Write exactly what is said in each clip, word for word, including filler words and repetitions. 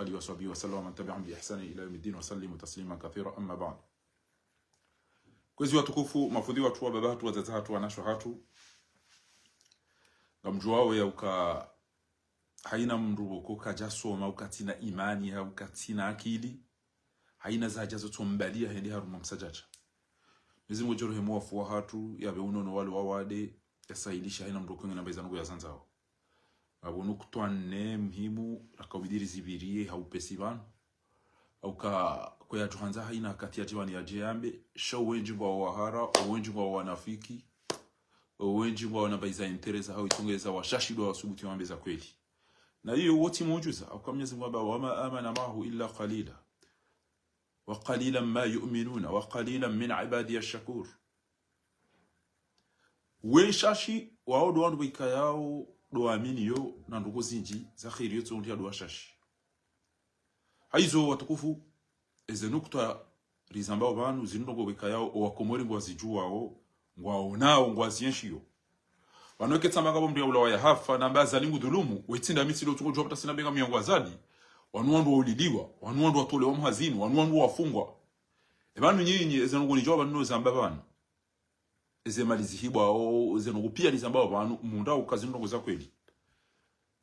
آله وصحبه وسلم ومن تبعهم بإحسان إلى يوم الدين وسلم تسليما كثيرا، أما بعد. Kwezi watukufu, mafundi watru, wababa hatru, wadzadze hatru, wanashe hatru. Ngamdjuwao ya uka haina mndru pvoko kadjasoma, uka katsina imani, hau katsina akili, haina zadja zotsombaliya hende harumwa msadjadja. Mwenyezi Mungu ngudjo rehemu wafu wahatru, yapve unono wale wawade, yasahilishe haina mndru pvoko ngena mbayiza nungu yazandzao. Ngapvo nukutwa nne muhimu, raka ubidi rizipviriye ha upesi pvanu. Hauka, kwaya tuhandza haina wakati yadje pvanu yadje yambe, sha owendji ngwao wahara, owendji ngwao wanafiki, owendji ngwao na mbayiza interesa hau itongeza washashi ndo wasubuti wambe za kweli. Na iyo wotsi mudjuza, hauka Mwenyezi Mungu hamba, وما آمن معه إلا قليل وقليلا ما يؤمنون وقليل من عبادي الشكور. Weshashi, wao ndo wandru pvwikayao ndo waaminiyo na ndrongoo zindji za kheri yotsi ondri ya ndo washashi. Haizo watukufu, eze nukutwa rizambao pvanu, zinu ndrongoo pvwikayao, owakomori ngwazidjuwao, ngwaonao, ngwazienshiyo. Pvanu eka tsamba ngapvo mndru yaulawa yahafa, namba Azali ngudhulumu, wetsinda mitsi lo tuko djuwa pvata sina benga miyango Azali, wanu wandru wauliliwa, wanu wandru watolewa mhazini, wanu wandru wafungwa. Epvanu nyinyi, eze ndrongoo nidjuwao pvanu no zamba pvanu. Eze mali zihibwao, eze ndrongoo piya nizambao pvanu, mundra uka zinu ndrongoo za kweli.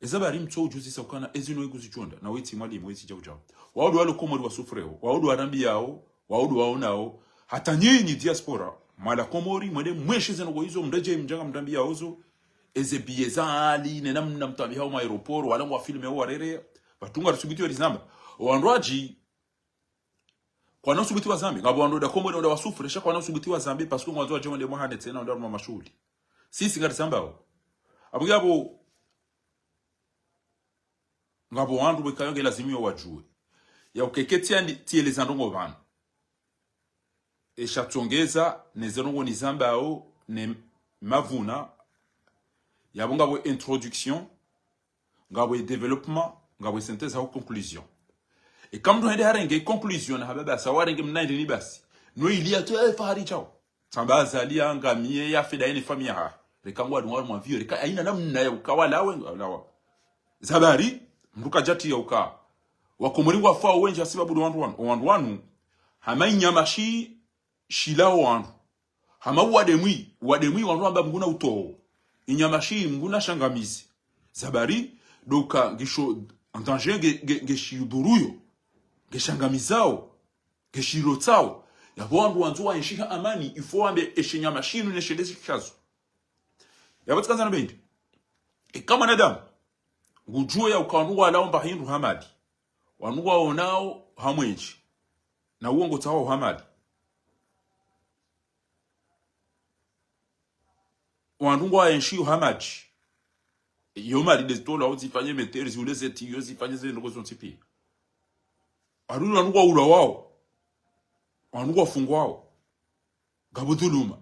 Eza bari mtso udjuzisa ukana, ezinu egu zitshonda, na wetsi mwalimu, wetsi djau djau. Wao ndo walo Komori wasufureo, wao ndo warambiyao, wao ndo waonao, hata nyinyi diaspora, mwala Komori, mwende mweshe ze ndrongoo izo, mndadje mdjanga mrambiyao zo, eze biye za hali, nena mna mtwabihao ma aéroport, wala ngwa filmeo warere, pvatsunga risubuti warizamba. Owandru wadji, kwana usubuti wazambe, ngapvo wandru nda Komori nda wasufure, sha kwana usubuti wazambe, parce que ngwandzo wadje wende mwahane tsena, wende harumwa mashuhuli. Sisi ngarizambao. Apvo ngapvo, ngapvo wandru pvwikayo nge lazimu yo wadjuwe. Ya uka eka tsi yandi, tsieleza ndrongoo pvanu. Esha tsongeza, neze ndrongoo nizambao, ne mavuna, yapvo ngapvo introduction, ngapvo développement, ngapvo synthèse hau conclusion. Eka mndru hende harenge conclusion na hamba basi, hau harenge mna hindri ni basi. No iliya tu, eh, fahari djao. Tsamba Azali yangamiye yafe daye ne famiyi yahahe. Reka ngwadu ngwadu mwa viyo, reka haina namna ya uka walawe, walawa. Za bari, mndru kadjati ya uka. Wakomori ngwafao wendji hasibabu ndo wandru wanu. Owandru wanu, hama inyama shi, shilao wandru. Hama uwade mwi, uwade mwi wandru wamba Mngu na utowo. Inyama shi Mngu na shangamizi. Za bari, ndo uka ngisho, en danger nge, nge, ngeshidhuruyo, ngeshangamizao, ngeshirotsao. Yapvo wandru wandzo waenshi ha amani, il faut wambe eshe nyama shinu neshe lezi shazo. Yapvo tsikandza na bendi. Eka mwanadamu, ngudjuwe ya uka wandru ngwalao mba hindru ha mali. Wandru ngwaonao ha mwendji. Na uwo ngotsaho ha mali. Wandru ngwaenshio ha madji. Yo mali ndezitolwao zifanye meteri, ziule ze tiyo, zifanye ze ndrongoo zontsi piya. Wandru, wandru ngwaulawao. Wandru ngwafungwao. Ngapvo dhuluma.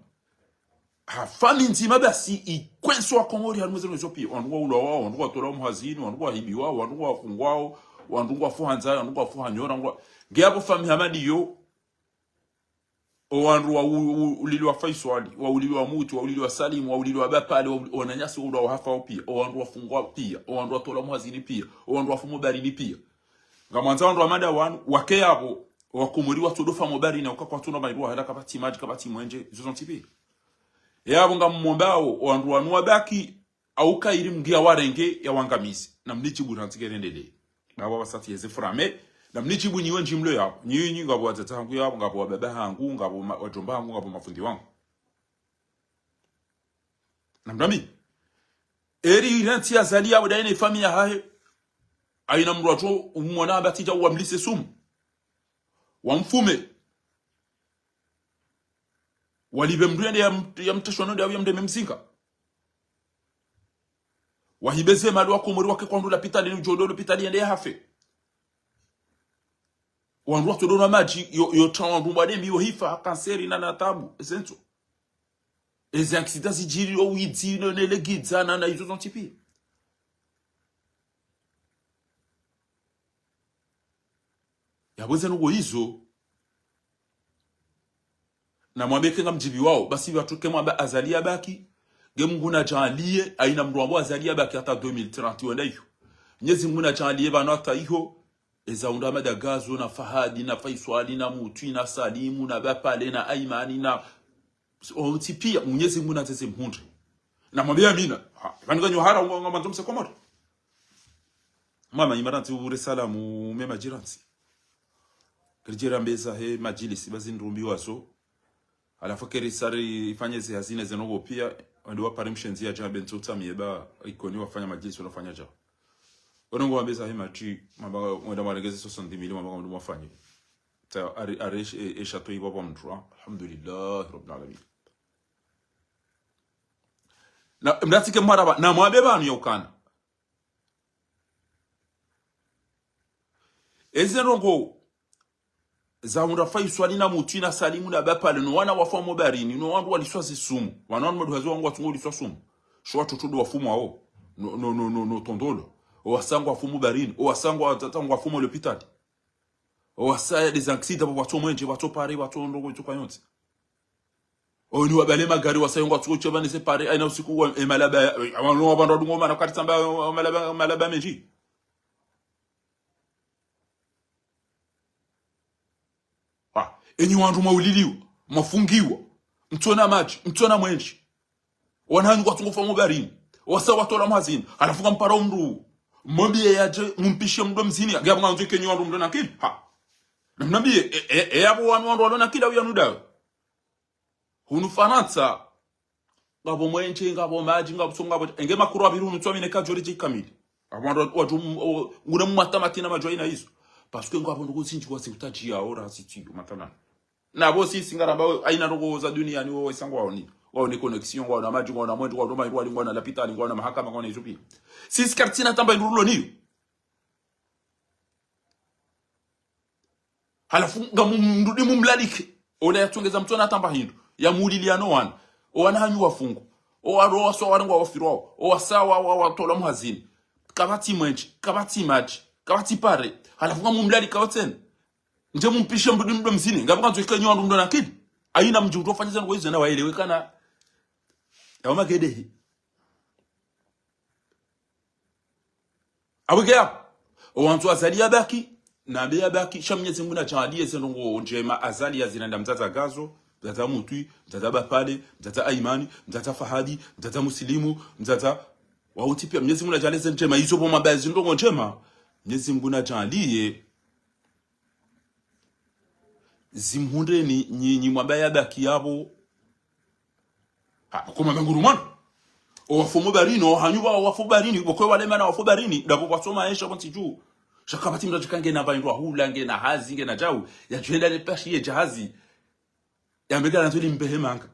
Ha famiyi ndzima basi ikwenswa Komori harumwa ze ndrongoo zo piya. Wandru ngwaulawao, wandru ngwatolwao mhazini, wandru ngwahibiwao, wandru ngwafungwao, wandru ngwafu ha ndzaya, wandru ngwafu ha nyora, ngwa-, nge yapvo famiyi hama ndiyo, owandru wa u-, u-, ulili wa Faiswali, waulili wa Muti, waulili wa Salimu, waulili wa Bapale, wa u-, wananyasi waulawao hafa wo piya, owandru wafungwao piya, owandru watolwao mhazini piya, owandru wafu mobarini piya. Ngamwandzo wandru wa mada wanu, wake yapvo, Wakomori watsodofa mobarini, uka kwatsuna mairi wahala, kapvatsi madji, kapvatsi mwendje, izo zontsi piya. Yapvo ngammombao, owandru wanu wabaki, hauka ili Mngu yawarenge, yawangamize. Na mnidjibu rantsi ngerendelee. Ngapvo wasati yeze furame. Na mnidjibu nyi wendji mlo yapvo. Nyinyi ngapvo wadzadze hangu yapvo, ngapvo wababa hangu, ngapvo ma-, wadjomba hangu, ngapvo mafundi wangu. Na mdru ami. Eri rantsi Azali yapvo daye ne famiyi yahahe. Haina mdru watso umwona hamba tsidja wamlise sumu. Wamfume. Walipve mndru yende ya mt-, ya mtashwa nonde au ya mndeme mzinga. Wahibe ze mali Wakomori wake kwa hundru lapitalini, udjo ndo lapitalini yende yahafe. Wandru watsodono madji, yo, yo tsawa wandru mbadembi, yo hifa, ha kanseri na, na tabu, ezenzo. Eze aksida zidjiri, yo widzi, no, ne legidza, na, na izo zontsi piya. Yapvo ze ndrongoo izo. Na mwambe ke ngamdjibiwao, basi pvatsu ke mwamba Azali yabaki, nge Mngu nadjaaliye, haina mdru wambo Azali yabaki hata deux mille trente wenda iyo. Mnyezi Mngu nadjaaliye pvanu hata iho, Eza hundra Madagazo, na Fahadi, na Faiswali, na Mutwi, na Salimu, na Bapale, na Aimani, na wontsi pia, Mwenyezi Mungu nandzeze mhundre. Na mwambe amina. Ha, pvanu nganyo hara, nga, ngamwandzo mse Komori. Mama, imarantsi ure salamu, mema jirantsi. Kiri djera mbeza he madjilisi, ba zindrumbi wazo. Halafu keri sari ifanye zi hazina zeno go pia, wandi wapare mshenzi ya djabe ntsu tsamiye ba, Ikoni wafanya madjilisi, wanafanya dja. Ono ngo wambeza he matri, mamba, wenda mwaregeze soixante-dix mille, mamba, mamba, mwafanye. Ta, ari, ari, e, e, shato iwa kwa mtru, ha? Alhamdulillah, Rabbil Alamin. Na, mdatike mwaraba, na mwambe pvanu ya ukana. Eze ndrongo, za hundra Faiswali na Mutwi na Salimu na Bapale, no wana wafu mo barini, no wandru waliswa ze sumu. Wana wanu maduhazi wangu watsungo uliswa sumu. Sho watoto ndo wafu mwawo. No, no, no, no, no tondolo. O wasaya ngwafu mo barini. O wasaya ngwa, tata ngwafu mo lopitali. O wasaya des accidents, pvo watso mwenje, watso pare, watso ndrongo, itso kwa yontsi. O ni wabale magari wasaya ngwatsuko tsheba nese pare, haina usiku wa, e malaba ya, e, awanu wabandru wadungo mana kari tsamba, e, malaba, malaba menji. Ha, enyi wandru mwauliliwa, mwafungiwa, mtsona madji, mtsona mwenji. Wana hanyu ngwatsungo ufa mo barini. Wasaya watolwa mhazini. Halafu ngampara mndru. Mwambiye yadje, mumpishe mndru mzini. Ngapvo ngandzo ikenyi wandru mndru na akili. Ha. Na mnambiye, e, e, e, apvo wanu wandru walo na akili au yanu dawe. Hunu Farantsa. Ngapvo mwenje, ngapvo madji, ngapvo so, ngapvo. Enge makuru apviri hunu tswamine kadjori dji kamili. Apvo wandru wadju, o, ngune mwata matina madjwa ina izo. Parce que ngapvo ndrongo zindji wazi utadji ya ora zitiyo, mathalan. Na pvo sisi ngaramba, haina ndrongo za duniani wo wesa ngwaoni. Ngwaona connexion, ngwaona madji, ngwaona mwenje, ngwaona mahirwali, ngwaona lapitali, ngwaona mahakama, ngwaona izo pia. Sisi karitsina tamba indru rilo niyo. Halafu ngamumrudi mumlalike. Ola yatsongeza mtsona tamba hindru. Yamuuliliya no wana. O wana hanyu wafungwa. O waro waswa warengwa wafirwao. O wasaya wa, wa, watolwa mhazini. Kapvatsi mwenje, kapvatsi madji, kapvatsi pare. Halafu ngamumlalika wo tsena. Ndje mumpishe mrudi mndru mzini. Ngapvo ngandzo ikenyi wandru mndru na akili. Haina mdji utsofanyiza ndrongo izo na waelewe kana. Yawo magedehi. Apvo nge yapvo. Owandzo Azali yabaki, nambe yabaki, sha Mwenyezi Mungu nadjaaliye ze ndrongo ndjema Azali yazirenda mdzadze Gazo, mdzadze Mutwi, mdzadze Bapale, mdzadze Aimani, mdzadze Fahadi, mdzadze Musilimu, mdzadze wawontsi pia. Mwenyezi Mungu nadjaaliye ze ndjema, izo pvo mabaya zi ndrongo ndjema. Mwenyezi Mungu nadjaaliye zimhundreni, nyi, nyi mwamba yabaki yapvo. Ha, kuma menguru mwana. O wafu mo barini, o hanyu pvwa wafu barini, pvoko wale mana wafu barini, ndapvo pvwatsoma esha pvontsi dju. Sha kapvatsi mndru adjika ngena pvahindru hula, ngena hazi, ngena djau. Yadjwenda ne pashi ye djahazi. Yambe kana ndzoli mbehe manga.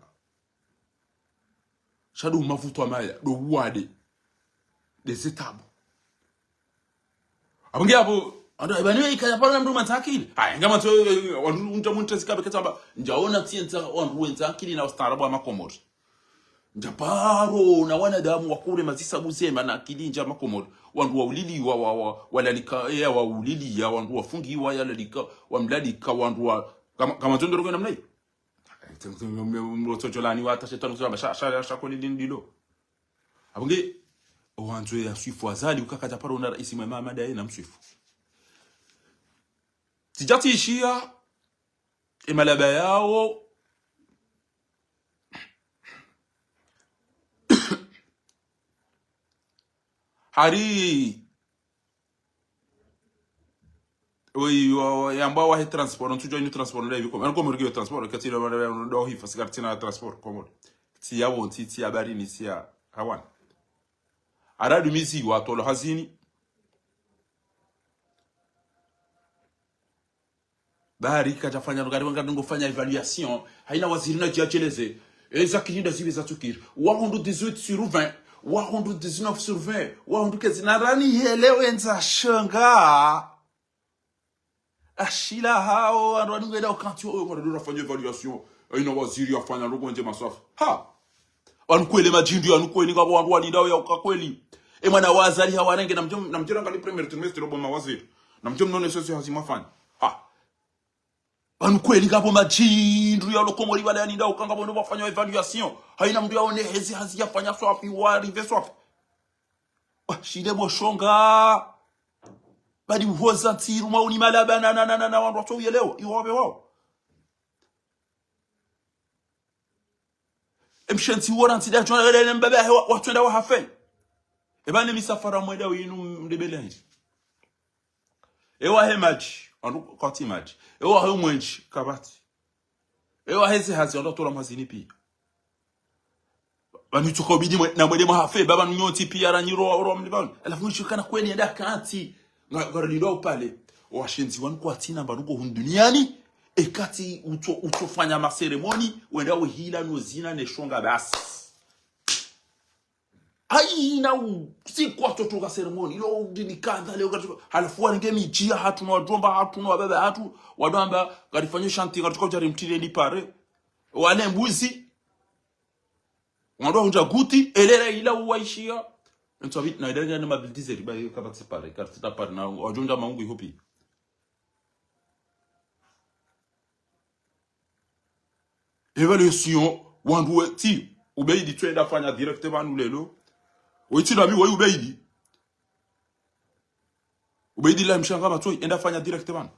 Sha ndo mavutwa maya, ndo uwade. Nde zitabu. Apvo nge apvo, wandru, eba niwe ikaya paro na mndru mantsi akili. Haya, ngamantsi, eh, wandru undja muntu zikabe ketsamba, ndjaona tsientsa wandru wentsi akili na ustaarabu wa Makomori. Ndjaparo na wanadamu wakure mazisabu zema na akili ndja Makomori. Wandru wauliliwa, wa, wa, walalika, eh, wauliliya, wandru wafungiwa, yalalika, wamlalika, wandru wa, kama, kama ndzo ndrongo namna hiyo. Mlotso djolani wata shetwani kusamba sha, sha, sha kweli lindilo. Apvo nge, owandzo ya swifu Azali, ukaka djaparo na raisi mwema Ahmada ye na mswifu. Tsidja tsishiya, e malaba yawo. Hari oyi, wa, wa, yamba wahe transport, ntsudjuwa inu transport, nda ivi Komori. Anu Komori ngiyo transport, katsi ndo, ndo, ndo, ndo hifa, si karitsina transport, Komori. Tsi ya wontsi, tsi ya barini, tsi ya hawani. Aradu mizi, watolwa hazini. Bahari kadjafanya, ngari wanga ngofanya évaluation. Haina waziri nadjadjeleze. Eza kilinda zibe zatsukiri. Wahundru dix-huit sur vingt. Wahundru dix-neuf sur vingt. Wahundru kezi na rani hele wendza shanga. Ashila hao, wandru wanu ngwenda ukanti oyo, mwana ndo nafanya évaluation. Haina waziri yafanya ndrongo ndjema swafi. Ha! Wanu kweli madjindru, wanu kweli ngapvo wandru walindao ya uka kweli. E mwana wa Azali hawarenge, namdjo, namdjo rangali premier trimestre obo mawaziri. Namdjo mnone sese hazi mwafanya. Ha. Wanu kweli ngapvo madjindru yalo Komori wala yalindao uka ngapvo ndo wafanya évaluation. Haina mndru yaone hezi hazi yafanya swafi, warive swafi. Washile bo shonga. Badi uhoza ntsi irumwa uni malaba na, na, na, na, na wandru watso uyelewa, iwo wabe wao. Emshenzi wora ntsi da jona lele mbaba yahe wa, watsu enda wahafe. Eba ne misafara mwenda winu mdebele hindri. Ewahe madji, wandru kwatsi madji. Ewahe mwenji, kapvatsi. Ewahe ze hazi, wandru watolwa mwazini pia. Pvanu itsoka ubidi mwe, na mwende mwahafe, baba nunyontsi pia ranyi ro, ro mli pvanu. Halafu mwisho kana kweni enda kantsi. Nga, ngarulindwa upale. Washenzi wanu kwatsina mbarugo hunu duniani. Ekati utso, utsofanya maseremoni, wenda wehila no zina ne shonga basi. Haina u, si kwatsotoka seremoni, ilo udini kadha leo kati, halafu warenge midji yahatru no wadjomba hatru no wababa hatru, wadjo amba, ngarifanye shanti, ngaritsoka udjari mtire li pare. Wale mbuzi. Wandru wahundja guti, elera ila uwaishia. Ntsu wabi, na idara ne mabildizeri, ba kapvatsi pare, karitsita pare, na wadjo hundja maungu iho pia. Évaluation, wandru wetsi, Ubeidi tsu enda fanya direct pvanu lelo. Woyi tsi ndami, woyi Ubeidi. Ubeidi la mshanga matsoi, enda fanya direct pvanu.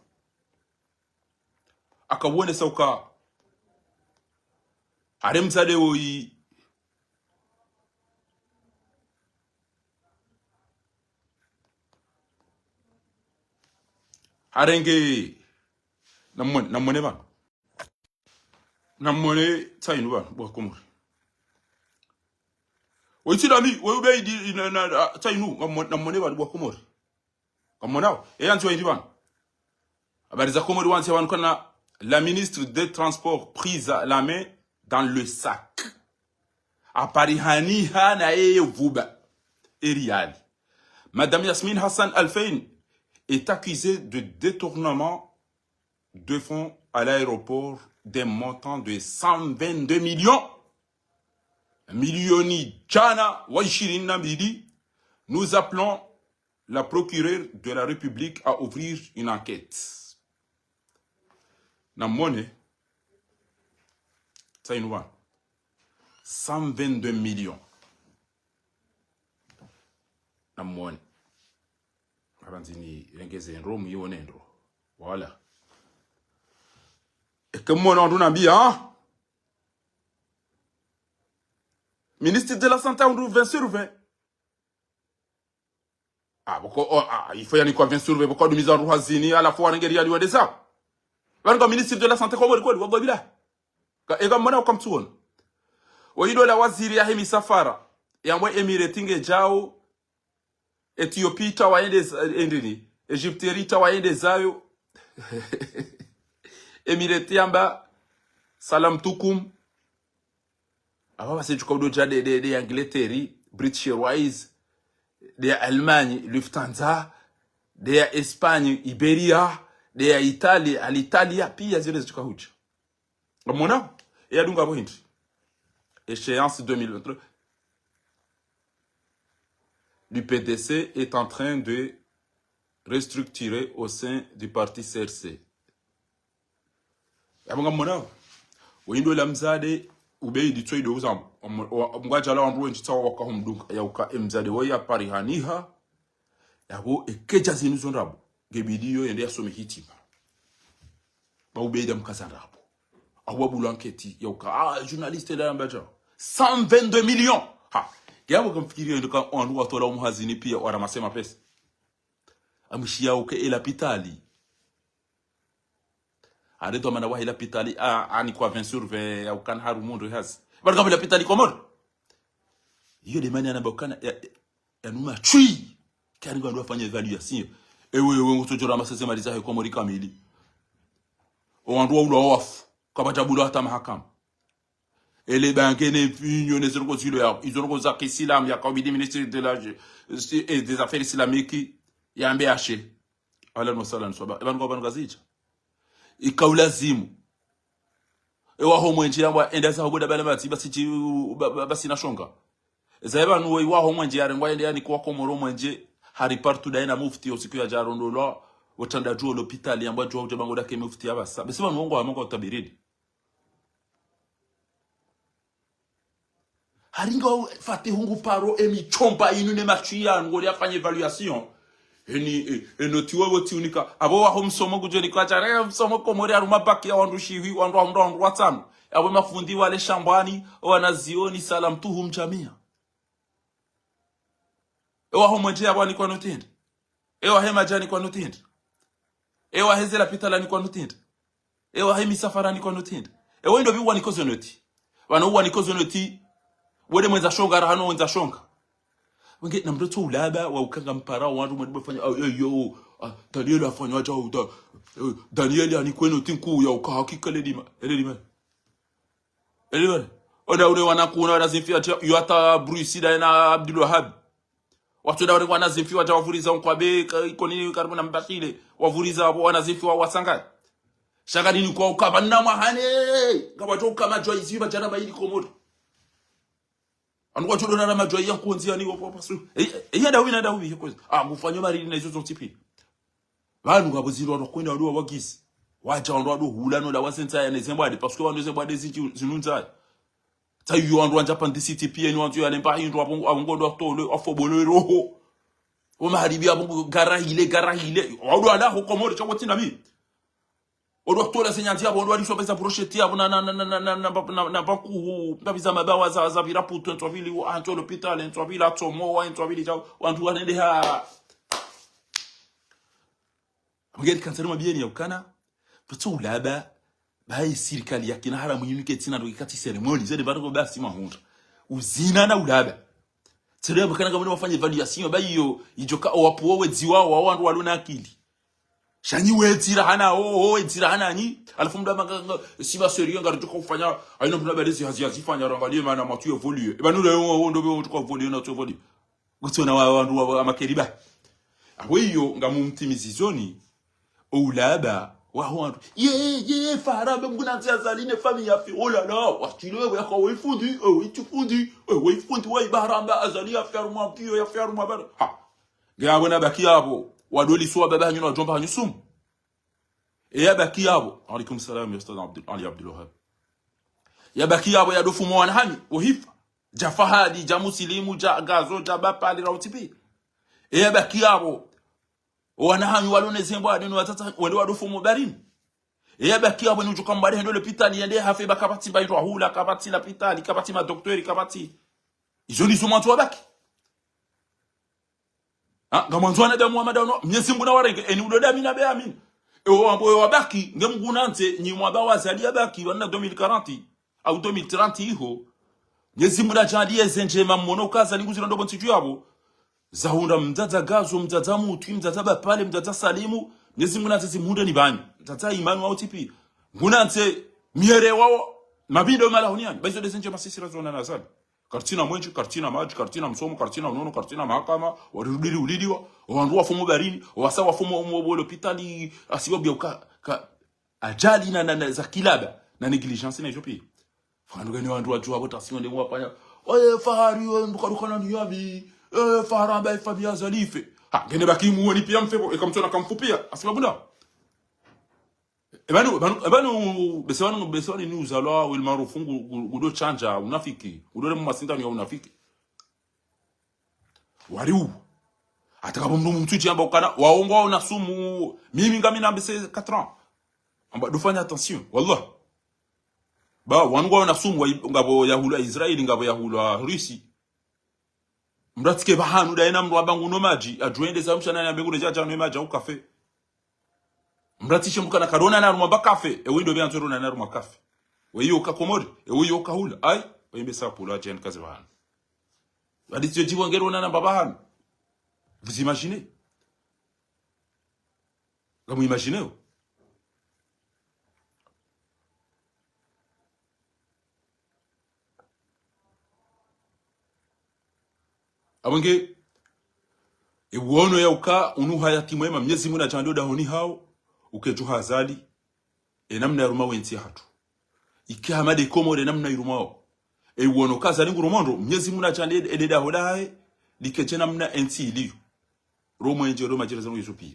Akawonesa uka. Are mzade woyi. Harenge. Namwone, namwone pvanu. Namwone tsayinu pvanu, bo Wakomori. Woyi tsi ndami, woyi Ubeidi, na, na, na, tsayinu, namwone, namwone pvanu, bo Wakomori. Kamwonao, e yandzi wa hindri pvanu. Habari za Komori wandzi pvanu kana la ministre des Transports prise la main dans le sac. Aparihaniha na yeye vuba. Eriali. Madame Yasmine Hassan Alfeine est accusée de détournement de fonds à l'aéroport d'un montant de cent vingt-deux millions. Milioni djana wa ishirini na mbili. Nous appelons la procureure de la République à ouvrir une enquête. Namwone, tsayinu pvanu. Cent vingt-deux millions. Namwone. Hapvandzi nirengeze ndro, mwiwone ndro. Voilà. Eka mwona wandru nambia, hein? Ministre de la Santé, wandru vingt sur vingt. Ah, pvoko, oh, ah, il faut yanikwa vingt sur vingt, pvoko wadumiza wandru hazini, halafu warenge riali wende zao. Pvanu ka ministre de la Santé Komori kweli, wallahi billah. Ka, eka mwona uka mtsuona. Woyi ndo la waziri yahe misafara. Yambwa Emirate ngedjao. Ethiopie ita wayende za, endini. Egypte ita wayende zayo. Emirate yamba, salam tukum. Apva pvase djuka udo dja de, de, de ya Angleterre, British Airways, de ya Allemagne, Lufthansa, de ya Espagne, Iberia, de ya Italie, Alitalia, pia zile zidjuka hudja. Ngamwona? E yadunga pvo hindri. Échéance deux mille vingt-trois. L'U P D C est en train de restructurer au sein du parti C R C. Yapvo ngamwona. Woyi ndo la mzade, Ubeidi tsoyi ndo uzambo. Mngwadjala wandru wendji tsawa waka humdunga. Yauka emzade woyi yaparihaniha. Yapvo ekedja zinu zo ndrabo. Ngebidi yo yende yasome hitima. Ba Ubeidi amkaza ndrabo. Awa bula enquête yauka. Ah, journaliste la yamba dja. Cent vingt-deux millions. Ha. Yapvo kamfikiri yo ndo ka wandru watola omu hazini pia waramasé mapesa. Amwishiya uke elapitali. Are ndo mana wahe lapitali, a, anikwa vingt sur vingt ya ukana harumwa ndo hazi. Pvanu ka lapitali Komori. Iyo de mana yanamba ukana, ya, ya, yanuma tswi. Kari ngwandru wafanya évaluation. Ewe, ewe, ngutsodjora masese mali zahe Komori kamili. Owandru waulwa wafu. Kapvadja bula hata mahakama. Ele bange ne vinyo ne ziroko zilo ya, iziroko za kisilamu yaka ubidi ministre de la, et des affaires islamiques, yambe ashe. Ahlan wa sahlan, swaba. Epvanu kwa pvanu kazidja. Ika ulazimu. Ewaho mwenje yambwa enda zaho boda bala matsi, basi tsi, ba, ba, basi na shonga. Eza epvanu we iwaho mwenje yarengwa yende yanikwa Komori mwenje, hari partout daye na mufti osiku yadja rondolwa, otsanda djuo lapitali yambwa djuo ute bango dake mufti yapvasa. Basi pvanu wongo wa manga utabiridi. Haringa o Fatihu ngu paro emi tshomba inu ne matswi yanu, ngori afanye évaluation. Eni, e, eno tiwe wo tiunika. Apvo waho msomo kudjo nika tshare msomo Komori harumwa bac ya wandru shihwi, wandru, wandru, wandru watsanu. Apvo mafundi wale shambwani, wanazioni, salam tuhum jamia. Ewaho mwenje yapvo anikwa noti hindri. Ewahe madji anikwa noti hindri. Ewahe ze lapitali anikwa noti hindri. Ewahe misafara anikwa noti hindri. Ewe ndo pvi uwanikwa zo noti. Pvanu uwanikwa zo noti. Wende mwendza shonga, rahano wendza shonga. Wenge, namdru tso ulaba, wa ukanga mpara, wandru mwende bafanya, ah, eh, yo, ah, Daniel afanya aja, uda, eh, Daniel anikwe noti nkuu ya uka hakika le dima, ele dima. Ele bale. Oda ule wana kuna wana zimfi ati, yo hata Bruce da na Abdul Wahab. Watsu da wale wana zimfi wata wavuriza nkwabe, ka-, ikoni karibu na Mbakile. Wavuriza apvo wana zimfi wa wasanga. Shaka nini kwa ukaba na mahane. Ngapvatso kama jwa izi pvadjana ba ili Komori. Anu kwatsu dona na majwa ya nkonzi yani wa pasu. E, e, ya dawi na dawi, ya kwezi. Ah, ngufanyo mari na izo zontsi pvi. Pvanu ngapvo zilo wandru kwenda wandru wa wagizi. Wadja wandru wandru hula no la wasentsa ya ne zembwade, parce que wandru zembwade zinji-, zinunza. Tsa iyo wandru wandja pandisi T P N wandru ya nemba hindru apvo, apvo ngondo atole, afobole roho. Wo maharibi apvo ngo gara hile, gara hile. Wandru wala ho Komori, tsa wotsina mi. Wandru watola se nyandzi apvo, wandru waliswa pesa brochette apvo, na, na, na, na, na, na, na, na, na, bakuhu, na pviza mabawa za, za pvira putu, ntsu pvili, wa, ntsu l'hôpital, ntsu pvila tsomo, wa, ntsu pvili, tsa, wandru wanende ha. Mgeni kansari mabieni ya ukana, pvatso ulaba, bayi sirikali ya kina haramu yinu ke tsina ndo ikati cérémonie, zende pvanu ko basi mahundra. Uzina na ulaba. Tsere bakana kamwe wafanye évaluation, bayi yo, idjoka owapuo wedziwa, wa wandru walo na akili. Sha nyi wedzira hana, o, o, wedzira hana nyi. Halafu mdru manga, nga, si ba sérieux, ngaridjoka ufanya, ayina mdru na balezi hazi, hazi fanya, rangalie mana matsu évoluer. Eba nule, o, o, ndo be, o, tuka évoluer, na tsu évoluer. Kutsona wa, wandru wa, wa, makeriba. Apvo iyo, ngamumtimizizoni, o ulaba, waho wandru. Ye, ye, Faharamba, mguna ntsi Azali ne famille yafe, oh là là, watile, we, yaka, we fundi, eh, we chifundi, eh, we fundi, we Baharamba, Azali yafe harumwa kiyo, yafe harumwa bara. Ha. Nge apvo na baki apvo, wadoli suwa baba hanyu na wajomba hanyu sumu. E ya baki apvo. Alaikum salam, ya Ustadh Abdul, Ali Abdul Wahab. Ya baki apvo ya dofu mwana hanyu, uhifa. Ja Fahadi, ja Musilimu, ja Gazo, ja Bapali, ra utipi. E ya baki apvo. Wana hanyu walo ne zembwade no watata, wende wadofu mo barini. E ya baki apvo ni udjuka mbade hendo l'hôpital, yende hafe ba kapvatsi ba indru ahula, kapvatsi lapitali, kapvatsi madoktori, kapvatsi. Izo nizo mwandru wa baki. Ha, ngamwandzo wanadamu wa madano, Mnyezi Mungu na warenge, eni ulo dami na be amini. Ewo wambo ewo wabaki, nge Mungu nantse, nyi mwaba wa Azali ya baki, wana deux mille quarante, au deux mille trente iho. Mnyezi Mungu na jali eze ndjema mmono uka Azali nguzira ndopvo ntsi dju yapvo. Zahundra mdzadza Gazo, mdzadza Mutwi, mdzadza Bapale, mdzadza Salimu. Mnyezi Mungu nantse zimhundre ni banyu. Mdzadza Imani wa utipi. Ngu nantse miere wawo, mabindo malahuniani. Ba izo ndeze ndjema sisi ra zona na Azali. Karitsina mwenje, karitsina madji, karitsina msomo, karitsina unono, karitsina mahakama, warirudiri ulidiwa, wandru wafu mo barini, wasa wafu mo, mo, mo l'hôpital, asibabu ya uka, ka, ajali na, na, na, za kilaba, na négligence na izo pia. Fanu gani wandru wadjuwa pvo tension nde mwafanya, oye, Fahari, we, mbuka dukana ni yabi, eh, Faharamba, e famille Azali ife. Ha, ngene baki muwe ni pia mfe pvo, eka mtsona kamfu pia, asibabu nda. Ebanu, ebanu, ebanu, bese wanu, bese wanu ni uzalwa, wel maarufu ngu, ngu, ngudo tsandza unafiki, ngudo le mmasindano ya unafiki. Wari u. Hata kama mndru mtsutsi amba ukana, waongo wao na sumu, mimi ngami na bese quatre ans. Amba dofanya attention, wallah. Ba, wanu wao na sumu, wa, ngapvo yahulwa Israeli, ngapvo yahulwa Russie. Mndru atsike pvahanu, daye na mndru amba nguno madji, adjuende za mshana na mbe ngune jaja no madji au kafe. Mndru atsishe mbuka na karona na harumwa ba kafe, ewe ndo be andzo rona na harumwa kafe. We iyo ka Komori, ewe iyo ka hula, ai, we imbe sa pula ajeni kaze pvahanu. Adi tiyo djibu ngerona na mbapvahanu. Vous imaginez? Ngamu imaginez o? Abonge, e uono ya uka, unu hayati mwema, Mnyezi Mungu na jando dahoni hao, uke djuha Azali, e namna ya ruma wentsi hatru. Ike hamade Komori, e namna irumao. E uono ka Azali ngurumondo, Mnyezi Mungu na jande ede daho dahe, like dje namna entsi iliyo. Ro mwenje, ro majira zanu yezo pia.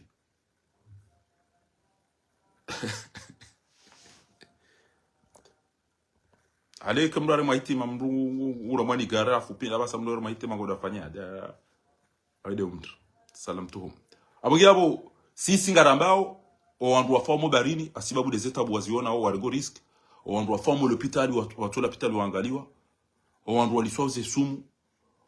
Aleke mndru are mwahitima, mndru ura mwani gara, afu pina, basa mndru are mwahitima, ngoda fanya, da, aide mndru. Salam tuhum. Apvo nge apvo, sisi ngarambao, owandru wafao mo baharini, hasibabu de zetabu waziona, o warengo risque. Owandru wafao mo lopitali, wa-, watolwa pitali waangaliwa. Owandru waliswao ze sumu.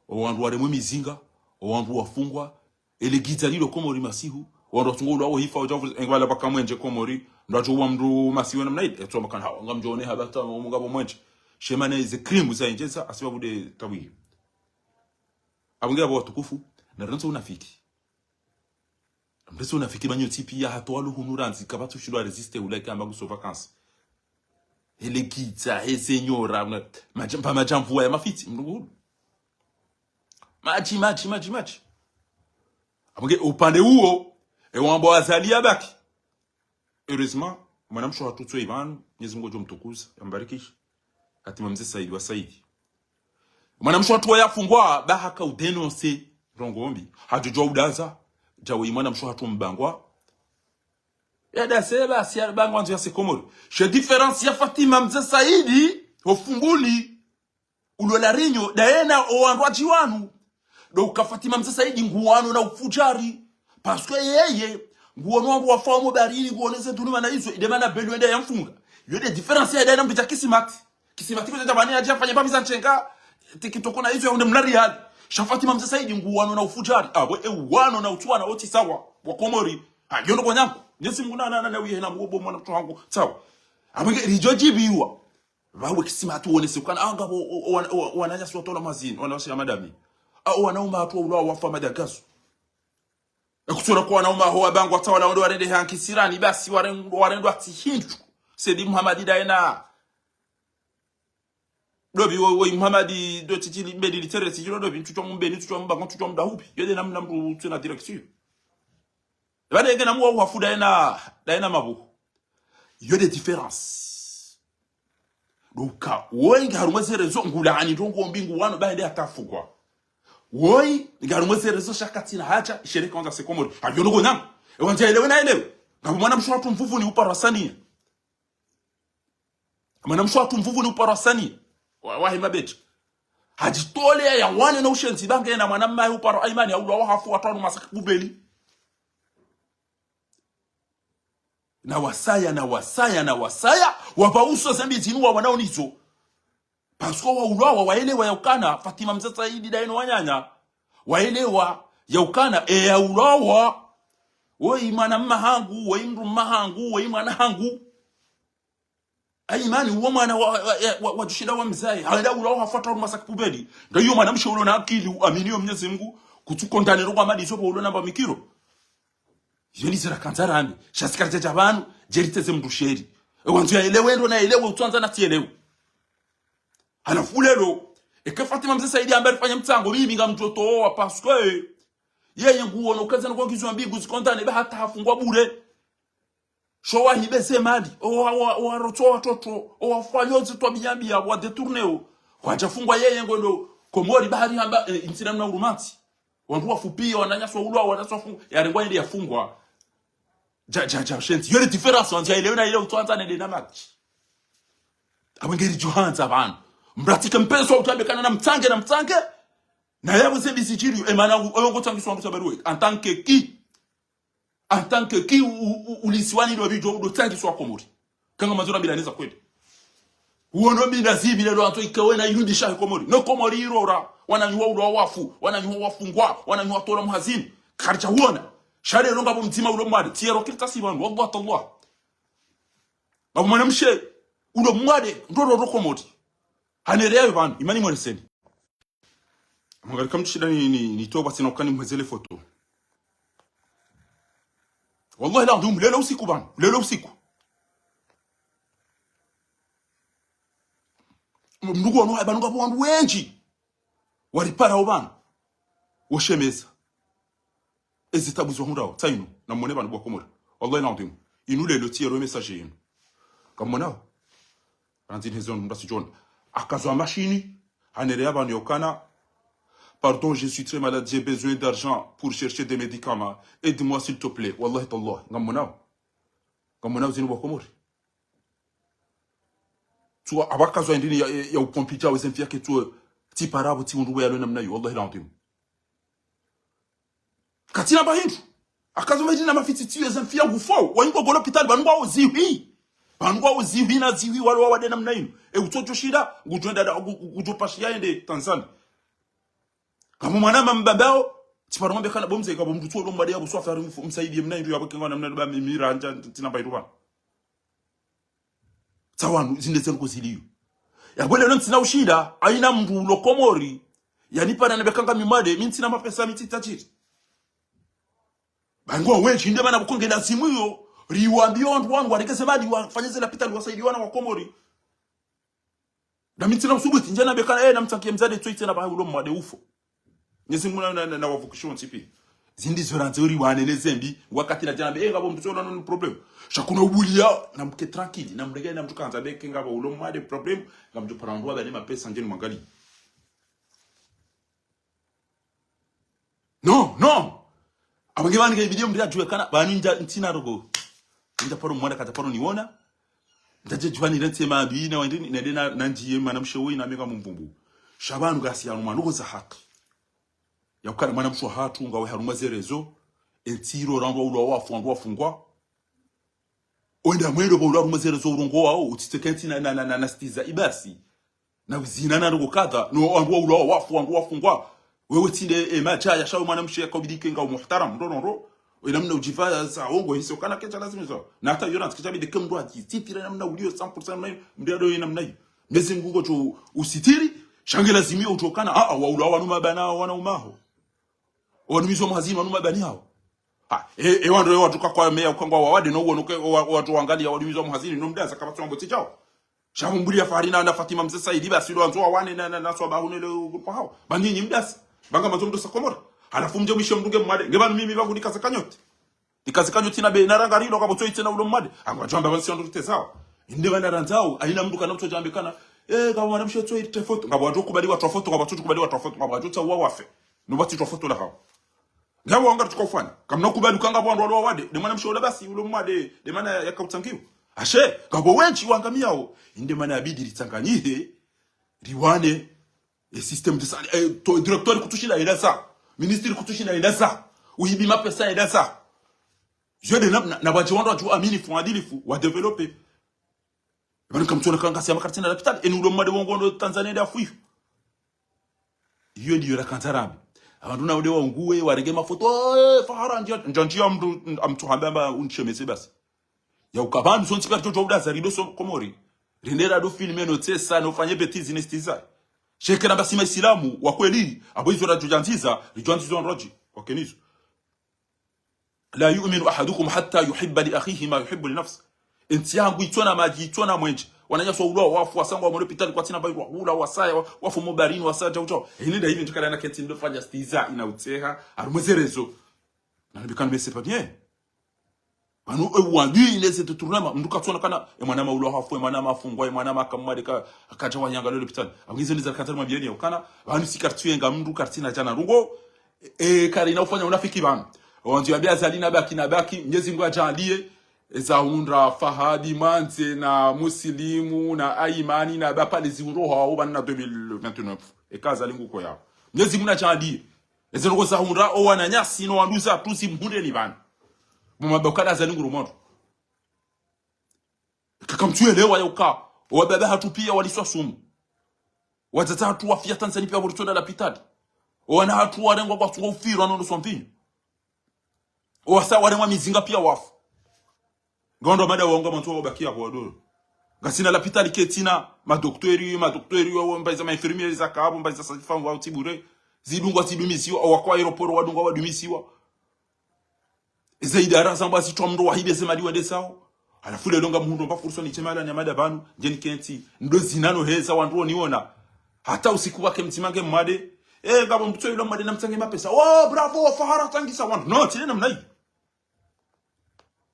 Owandru waremwa mizinga. Owandru wafungwa. Ele gidza lilo Komori masihu. Owandru watsungwa ulawa hifa, wadja wafu, engwala paka mwenje Komori. Ndo wadjo uwa mndru masihu namna ile. Etso makana hawa, ngamdjo one haba ta, ngapvo mwenje. Shema na ize crime za indjeza, hasibabu de tabu iyo. Apvo nge apvo watukufu, narantso unafiki. Mndru si unafiki manyo tipi ya hata walo hunu randzi, kapvatsu shindwa résister ula ika amba nguso vacances. Ele gidza, heze nyora, una-, madja-, mba madjamvu ya mafiti, mndru hulu. Madji, madji, madji, madji. Apvo nge upande uwo, ewambo Azali yabaki. Heureusement, mwanamshe wahatru tsoyi pvanu, Mwenyezi Mungu ngudjo mtukuza, yambarikishe. Fatima Mze Saidi wa Saidi. Mwanamshe wahatru wayafungwa, ba haka udénoncer ndrongoo mbi. Hadjodjuwa udaza, djawe mwanamshe wahatru mbangwa. Yadase basi yabangwa ndzo yase Komori. She différence ya Fatima Mze Saidi, ho Fumbuni. Ulo La Réunion, daye na owandru wadji wanu. Ndo uka Fatima Mze Saidi nguwano na ufudjari. Parce que yeye, nguwono wandru wafao mo baharini, nguwono ze dhuluma na izo, inde mana belu ende yamfunga. Yo de différence ya daye na mbidja Kisimati. Kisimati kudja djabani yadja fanye pvamiza ntsenga, TikTok na izo ya unde mlari hali. Sha Fatima Mze Saidi nguwano na ufudjari. Apvo e uwano na utsuwana oti sawa, wa Komori. Ha, yo ndo kwa nyangu. Mwenyezi Mungu na, na, na, na wiye na mwobo mwana mtoto wangu. Sawa. Apvo nge ridjo djibiwa. Pvawe Kisimati wonese ukana, ah, ngapvo, o, o, o, o, wananyasi watolwa mazini, wanawashe ya madami. Ah, o wanaume wahatru waulwa wafa madagazo. Ekutsona kwa wanaume aho wabangwa tawala wende warende ha nkisirani, basi waren-, warendwa tsi hindru. Saidi Muhamadi daye na. Dobi wo, wo Muhamadi do titili mbedi litere titilo dobi, ntutwa mbeni, ntutwa mbangwa, ntutwa mdahubi. Yo de namna mndru tsena direction. Pvanu nge na mwa uhafu daye na, daye na mabuhu. Yo de différence. Ndo uka, woyi nge harumwa ze réseaux, ngulaani ndrongoo mbi nguwano, ba hende hata afungwa. Woyi nge harumwa ze réseaux, sha katsina hadja, ishere kaondza se Komori. Ha, yo ndo kwa nyangu. Ewandza elewe na elewe. Ngapvo mwanamshe wahatru Mvuvuni uparwa saniya. Mwanamshe wahatru Mvuvuni uparwa saniya. Wa, wahe mabeti. Hadjitolea yawane na ushenzi ba nge na mwana mmahe uparwa Aimani, haulwa wahafu wahatru wanu masaki kubeli. Na wasaya, na wasaya, na wasaya, wapva uso zembi zinu wawanao nizo. Parce que waulwawa, waelewa ya ukana, Fatima Mze Saidi daye no wananya. Waelewa ya ukana, e yaulwawa. Woyi mwana mma hangu, woyi mndru mma hangu, woyi mwana hangu. Aimani, uwo mwana wa, wa, wa, wa, wadjushinda wamzaye. Hawenda ulawa hafu wahatru wanu masaki kubeli. Ndo iyo mwanamshe ulo na akili, uamini yo Mwenyezi Mungu, kutsu condamner ro kwa madiso pvo ulo namba mikiro. Yo ni zira kandza rani. Sha sikari dja dja pvanu, djeri teze mndru sheri. Ewandzo yaelewe ndo na elewe, utsuandza na tsielewe. Halafu lelo, eke Fatima Mze Saidi amba rifanye mtsango, mimi ngamdjotowa, parce que yeye nguwono ukeza no kwa ngizwa mbi nguzikondane, ba hata hafungwa bure. Sho wahibe ze mali, owa, owa, owarotso watoto, owafanyo zitwabiya mbi, wadétournéo. Kwadjafungwa yeye ngondo Komori bahari hamba, eh, intsi namna urumantsi. Wandru wafu piya, wananyasi waulwa, wananyasi wafu, yarengwa yende yafungwa. Dja, dja, dja, shenzi. Yo le différence, wandzi ya ile, na ile utsuandza nende na madji. Apvo nge ridjo handza pvanu. Mratike mpeso, utsabe kana na mtsange, na mtsange. Na yapvo zembi zidjiri, e mana u, oyo ngotsangiswa mndru sabaruwe. En tant que qui? En tant que qui u, u, u, ulisiwani lo bidjo, udo tsangiswa Komori. Kanga mandzora mila niza kweli. Uwono mina zibi lelo antso ike wena yundisha he Komori. No Komori irora. Wananyuwa ulwa wafu. Wananyuwa wafungwa. Wananyuwa tolwa muhazini. Karidja uwona. Sha lelo ngapvo mdzima ulo mwade. Tsi yero kilita si pvanu. Wallah tallah. Ngapvo mwanamshe ulo mwade. Ndo roro Komori. Hanereya yo pvanu. Imani mwereseni. Mwangali kamtsushinda ni, ni, nitowa sina ukani mwezele foto. Wallahi la, ndio lelo usiku pvanu, lelo usiku. Mndru wanu, pvanu ngapvo wandru wendji. Waripara wo pvanu. Woshemeza. Ezi tabu zo hundrao, tsa inu, na mwone pvanu bo wa Komori. Wallahi la, ndio. Inu lelo tsi yero message yinu. Kamonao? Randzi ni hezo mndru asidjona. Akazwa mashini, hanereya pvanu yokana, pardon, je suis très malade, j'ai besoin d'argent pour chercher des médicaments. Aide-moi, s'il te plaît. Wallahi tallah. Ngamonao? Ngamonao zinu bo wa Komori? Tsuwa, apvo akazwa indrini ya, ya, ya ukomplika weze mfi yake tsuwa, tsi parapvo, tsi undru we yalo namna yo. Wallahi la, ndio. Katsina mba hindru. Akazo mezi na mafitsi tsiyo za mfia hufo. Wayingo go lopitali, pvanu ngwao zihwi. Pvanu ngwao zihwi na zihwi walo wawade namna inu. E utsodjo shinda, ngudjo enda, ngu-, ngu-, ngudjo pashiya yende Tanzania. Kama mwana mambabao, tsiparo mwambe kana bo mze, kabo mdru tsi ulo mwade ya buswa fari mfu-, msaidie mna indru ya bweke ngwa namna ba mi-, mira anja ntsina mba iruba. Tsawanu, zinde zenu koziliyo. Ya bwele leo ntsina ushinda, hayina mdru ulo Komori, yanipara nebe kanga mi mwade, mi ntsina mapesa mi tsi tajiri. Ba ngwao wendji, inde mana bukonge lazimu iyo, riwambiye wandru wanu, waregeze mali, wafanye ze lapitali, wasaidie wana wa Komori. Na mi ntsina usubuti, ndjana beka, eh, namtsangiye mdzadze tsoyi tsena ba ulo mwade ufo. Mnyezi Mungu na, na, na, na wavukishe wontsi piya. Zindi zo randzi uri wane ne zembi, wakati nadjana be, eh, ngabo mdru tsi ulo na problème. Sha kuna ubuliya, namke tranquille, namrege, namdru kandza beke ngabo ulo mwade problème, ngamdjo para wandru wabane mapesa ndjeni mwangaliye. Non, non. Apvo nge pvanu nge ibidi mdru yadjuwe kana, pvanu ndja ntsina rogo. Ndja paro mwanda kata paro niwona. Ndjadje djuwa nirentse mabina, wende ni, nende na, nandjiye mwanamshe woyi na menga mumvumbu. Sha pvanu ngasi yanu manu ko za haki. Ya ukana mwanamshe wahatru, ngawe harumwa ze réseaux. Entsi iro randwa ulo wafu, wandru wafungwa. Wenda mwendo pvo ulo harumwa ze réseaux urongowa wao, utsiteke ntsi na, na, na, na, na sitiza ibasi. Na uzina na ndrongo kadha, no wandru wa ulawa wafu, wandru wafungwa. Wewe tsinde, e, macha ya shawe mwanamshe ya kaubidi ke nga umuhtaram, ndo, ndo, ndo. Ina mna udjiva sa ongo hisi ukana kecha lazima zo. Na hata yona tsikisha bidi ke mdru adjisitiri na mna uliyo cent pour cent na mna, mdru ado ina mna yi. Mnyezi Mungu ngudjo usitiri, sha nge lazima yo udjo kana, a, a, wa ulawa wanu mabana, wana umaho. Wadumizwa muhazini, wanu mabani hao. Ha, e, e, wandru, e, wandru kakwa meya ukangwa wawade, no uono ke, wa, wandru wangaliya wadumizwa muhazini, no mdasa kapvatsi wambo tsi djao. Sha pvo mbuli ya Fahari na, na Fatima Mze Saidi, basi lo wandzo wawane na, na, na swabahu ne le grupo hao. Ba nyinyi mdasi. Ba ngamwandzo mdru sa Komori. Halafu mdje mwishe mdunge mwade. Nge pvanu mimi pvangu nikaze kanyoti. Nikaze kanyoti na be, na ranga rilo, kapvatsi itsena ulo mwade. Angwadjo amba pvanu si wandru rite zao. Inde pvanu randzao, hayina mdru kana mdru djambe kana. Eh, ngapvo mwanamshe tso irite foto. Ngapvo wandru kubali watru wa foto, ngapvo watru kubali watru wa foto, ngapvo watru tsa uwa wafe. No watru wa foto la hao. Ngapvo wanga tuka ufanya. Kamna kubali ukanga pvo wandru walo wawade. De mwanamshe ola basi, ulo mwade. De mana ya kautsangiwa. Ashe, ngapvo wendji wangamiyao. Inde mana yabidi ritsanganyihe. Riwane. E système de santé. E, to, directeur kutsushinda yenda sa. Ministre kutsushinda yenda sa. Uhibi mapesa yenda sa. Yo de na, na, na wadje wandru wadju amini fu adilifu. Wa développer. Pvanu kamtsona kanga siyama kartsina lapitali. Eni ulo mwade wongo no Tanzania nde afuyo. Iyo ndiyo rakandza rambi. Apvandru na ude waunguwe, warenge mafoto, eh, Fahara, ndja, ndja, ndja mdru, amtsu hamba amba unishemeze basi. Ya uka pvanu, sontsi pia ridjo udaza rido so Komori. Rende rado filme no tsesa, no fanye bêtise ne sitiza. Sheke na basi maisilamu, wa kweli, apvo izo radjo djandziza, ridjo andzizo ndrodji, wakenizo. لا يؤمن أحدكم حتى يحب لأخيه ما يحب لنفسه. Entsi yangu itsona madji, itsona mwenje. Wananyasi wa ulwa wafu, wasangwa wa mwe lopitali kwatsina mba irwa hula, wasaya, wa, wafu mobarini, wasaya, djau, djau. Hini nda hivi ntsukala na kentsi ndo fanya sitiza, ina utseha, harumwa ze réseaux. Na nibikanu mais c'est pas bien. Pvanu, e, wandru, il est détournement. Mdru katsona kana, e mwana ma ulwa hafu, e mwana ma afungwa, e mwana ma kamwade ka, kadja wa yanga lo lopitali. Apvo ngizo niza kandza mwa biyeni ya ukana, pvanu si kartsu yenga mdru kartsina djana ndrongo, e, karina ufanya unafiki pvanu. Wandzo yambe Azali na baki na baki, Mnyezi Mungu adjaanliye, eza hundra Fahadi Mandze na Musilimu na Aimani na Bapale zihundro hao pvanu na deux mille vingt-neuf. Eka Azali nguko yao. Mnyezi Mungu nadjaanliye. Eze ndrongo za hundra, o wananyasi, no wandru za tuzi mhundre ni pvanu. Mumabakala Azali nguru mwandru. Kaka mtsu yelewa ya uka, o wababa hatru pia waliswa sumu. Wadzadze hatru wafia Tanzania pia pvo ritsona lapitali. O wana hatru warengwa kwatsungwa ufirwa no ndo swampinyo. O wasa warengwa mizinga pia wafu. Ngondo mada wonga mantsu wabakia kwa doro. Ngasina lapitali ketsina, madokteri, madokteri, wa, wa, mbayiza ma infirmiers za kabo, mbayiza sazifa ngwa utibure. Zidungwa zidumisiwa, o wakwa aéroport wadungwa wadumisiwa. Eze idara zambwa zitswa mdru wahibe ze mali wende zao. Halafu lelo ngamhundro mba fursa ni chemala ni amada pvanu, ndjeni kentsi, ndo zina no heza wandru woniona. Hata usiku wake mdzima nge mwade. Eh, ngapvo mdru tso ilo mwade na mtsange mapesa. Oh, bravo, Fahara tsangisa wandru. Non, tsi nde namna yi.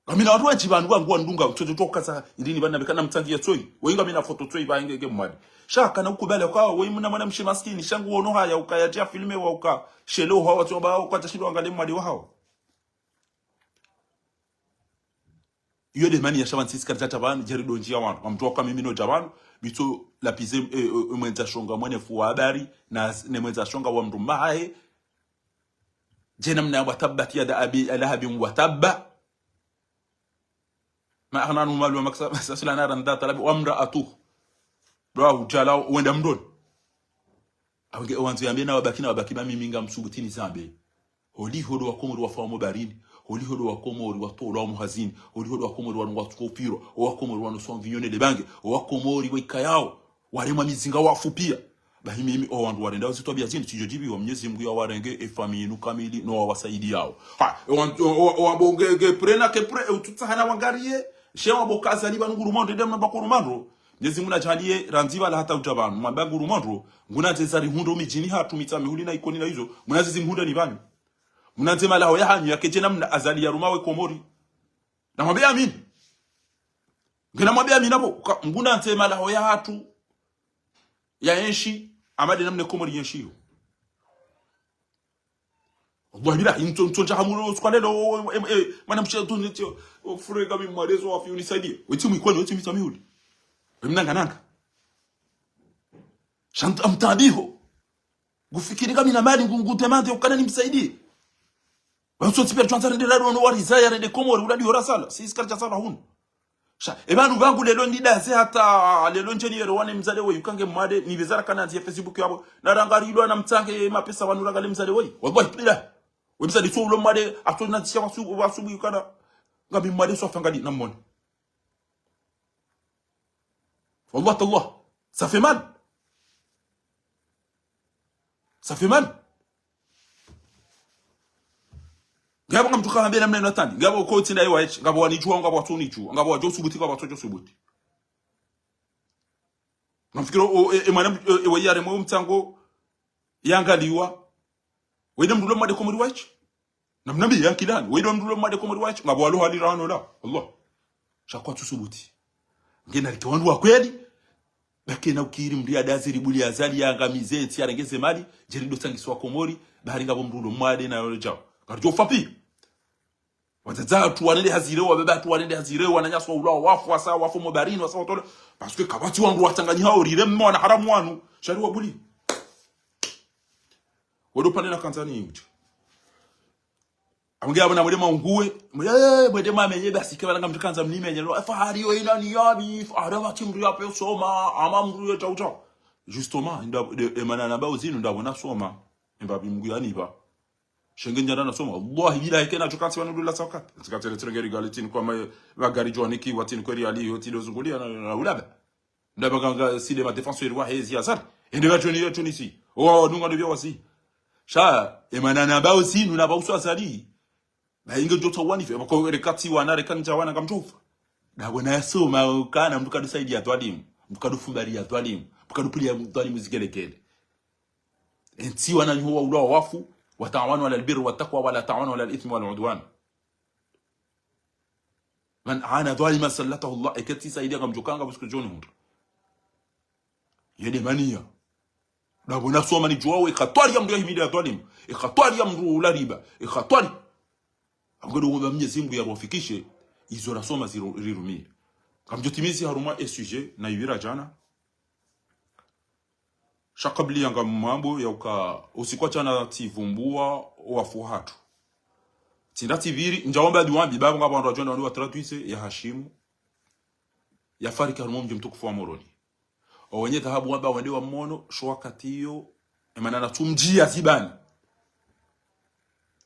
Ngamina wandru wendji pvanu wangu wandunga, mtsotso tso kasa, indrini pvanu nabeka na mtsange ya tsoyi. Woyi ngamina foto tsoyi pva nge, nge mwade. Sha kana ukubali kwa, woyi mna mwanamshe maskini, sha ngu wono haya, ukaya dja filme wa uka, shele uhawa tso ba, uka tsa shindo angalie mwade wa hawa. Iyo de mani ya sha pvanu sisi karitsatsa pvanu, djeri do ndjiya wandru. Ngamtsu waka mimi no dja pvanu, mitso lapize, e, e, e, mwendza shonga mwenefu wa habari, na s-, ne mwendza shonga wa mdru mahahe. Dje namna wa tabbat yada abi lahabin wa tabba. Ma aghna anhu maluhu wa ma kasab, sayasla naran dhata lahab wa imra'atuhu. Dua udjala wenda mdroni. Awenge owandzo yambe na wabaki na wabaki ba mimi ngamsubuti nizambe. Holiho ndo wakomori wafa wa mobarini. Holiho ndo wakomori watolwa wa muhazini. Holiho ndo wakomori wanu watsuka upiro. Owakomori wanu swa mvinyo ne lebange. Owakomori wekayao waremwa mizinga wafu pia. Bahi mimi owandru warenda zitwabia zinu, tsidjo djibiwa, Mnyezi Mungu yawarenge efamiyi inu kamili, no wawasaidiyao. Ha, owa-, owa-, owabo nge, nge prêt na ke prêt, e utsutsaha na wangariye, she wabo kazali pvanu Ngurumondro, ende mna ba Ngurumondro. Mnyezi Mungu nadjaliye, randzi pvala hata udja pvanu, mwamba Ngurumondro, ngunandze zarihundra midjini hatru Mitsamihuli na Ikoni na izo, munandze zimhundra ni pvanu. Munandze malaho yahanyu, yakedje namna Azali yaruma we Komori. Namwambe amini. Ngena mwambe amini apvo, ka-, ngunandze malaho yahatru, ya enshi, amade namna Komori yenshi yo. Wallahi billahi, ntso, ntso ndja hamu lo suka lelo, o, o, e, e, mwana mshe tu nitio, o, furega mi mwadezo wa fiuni saidi. Wetsi Mwikoni, wetsi Mitsamihuli. Wemnanga nanga. Shant-, amtabiho. Ngufikiri ka mi na mali, ngu-, ngutemante, ukana nimsaidi. Wanso tsi pia twanza rende lado no wariza ya rende Komori, uladi hora sala. Si iskari cha sala hunu. Sha, e pvanu pvangu lelo nidaze hata lelo ndjeni yero wane mzade woyi, ukange mwade, nibezara kana nzi ya Facebook yabo. Narangarilwa na mtsange mapesa wanu rangale mzade woyi. Wallahi, billahi. We mzade so ulo mwade, ato na tisha wasu-, wasubu yukana. Ngami mwade so afangadi, na mwone. Wallah, tallah. Ça fait mal. Ça fait mal. Ngapvo ngamtsuka hambe namna inu atani. Ngapvo kotsi ndayi wa echi. Ngapvo wanidjuwa, ngapvo watsunidjuwa. Ngapvo wadjo subuti, ngapvo watsodjo subuti. Ngamfikiri o, e, e, mwana, e, e, weyare mwe mtsango yangaliwa. Wende mndru ulo mwade Komori wa echi. Namnambi ya kilani. Wende mndru ulo mwade Komori wa echi. Ngapvo walo hali rano la. Allah. Sha kwatsu subuti. Ngena rike wandru wa kweli. Bake na ukiri mndru ya dazi ribuli Azali yangamize ntsi yarengeze mali. Djeri ndo tsangiswa Komori. Bahari ngapvo mndru ulo mwade na yole djao. Ngaridjo ufa pia. Wadzadze hatru wanende hazire, wababa hatru wanende hazire, wananyasi wa ulwa wafu, wasa wafu mobarini, wasa watolwa. Parce que kapvatsi wandru watsanganyihao rire mwana haramu wanu. Shari wabuli. Wendo pvale na kandzani udja. Amge abo na mwende maunguwe, mwe-, eh, mwende mamenye basi ke pvala ngamtsu kandza mnimenye, lo, fahari yo ina ni yabi, fahari wa tsi mndru ya pe usoma, ama mndru yo tau tau. Justement, nda, de, e mana namba uzinu, nda bona soma. Emba bi Mungu yanipva. Shenge ndjanda nasoma. Wallahi, billahi, kena tsu kantsi pvanu dula sa wakati. Tsi kantsi le tsirenge rigali tini kwa ma-, magari djwani ki, watini kweri ali, yo tilo zungulia na, na ulaba. Ndaba kanga si de ma défenseur wa hezi ya sar. Ende ba tuni, ya tuni si. O, nunga ndo bia wasi. Sha, e mana namba uzinu, namba uswa sali. Na inge djo tsa wani fe, bako rekati wana, rekani tsa wana ngamtsufa. Nda bona yasoma, kana mndru kadu saidi ya dhwalimu. Mndru kadu fumbari ya dhwalimu. Mndru kadu pili ya dhwalimu zigelekele. Entsi wananyaho wa ulwa wafu, وتعاونوا على البر والتقوى ولا تعاونوا على الإثم والعدوان. من عادى ظالما سلطه الله, eke tsi saidia ngamdjo kanga, parce que djoni hundra. Yede maniya. Nda bona soma nidjuwao, e khatwari ya mndru ya himidi ya dhwalimu. E khatwari ya mndru ula riba. E khatwari. Amge ndo womba Mnyezi Mungu yaruwafikishe, izo rasoma ziru-, rirumie. Ngamdjo timizi harumwa e sujet, na ivira djana. Sha kabla yanga mambo ya uka usiku wa djana tsivumbua wafu hatru. Tsinda tsiviri, ndjawamba diwambi, baba ngapvo wandru wadjo wandru wa traduise ya Hashimu, ya fariki harumwa mdji mtukufu wa Moroni. Owenye dhahabu wamba wende wa mono, sho wakati iyo, e mana na tsumdji ya zibani.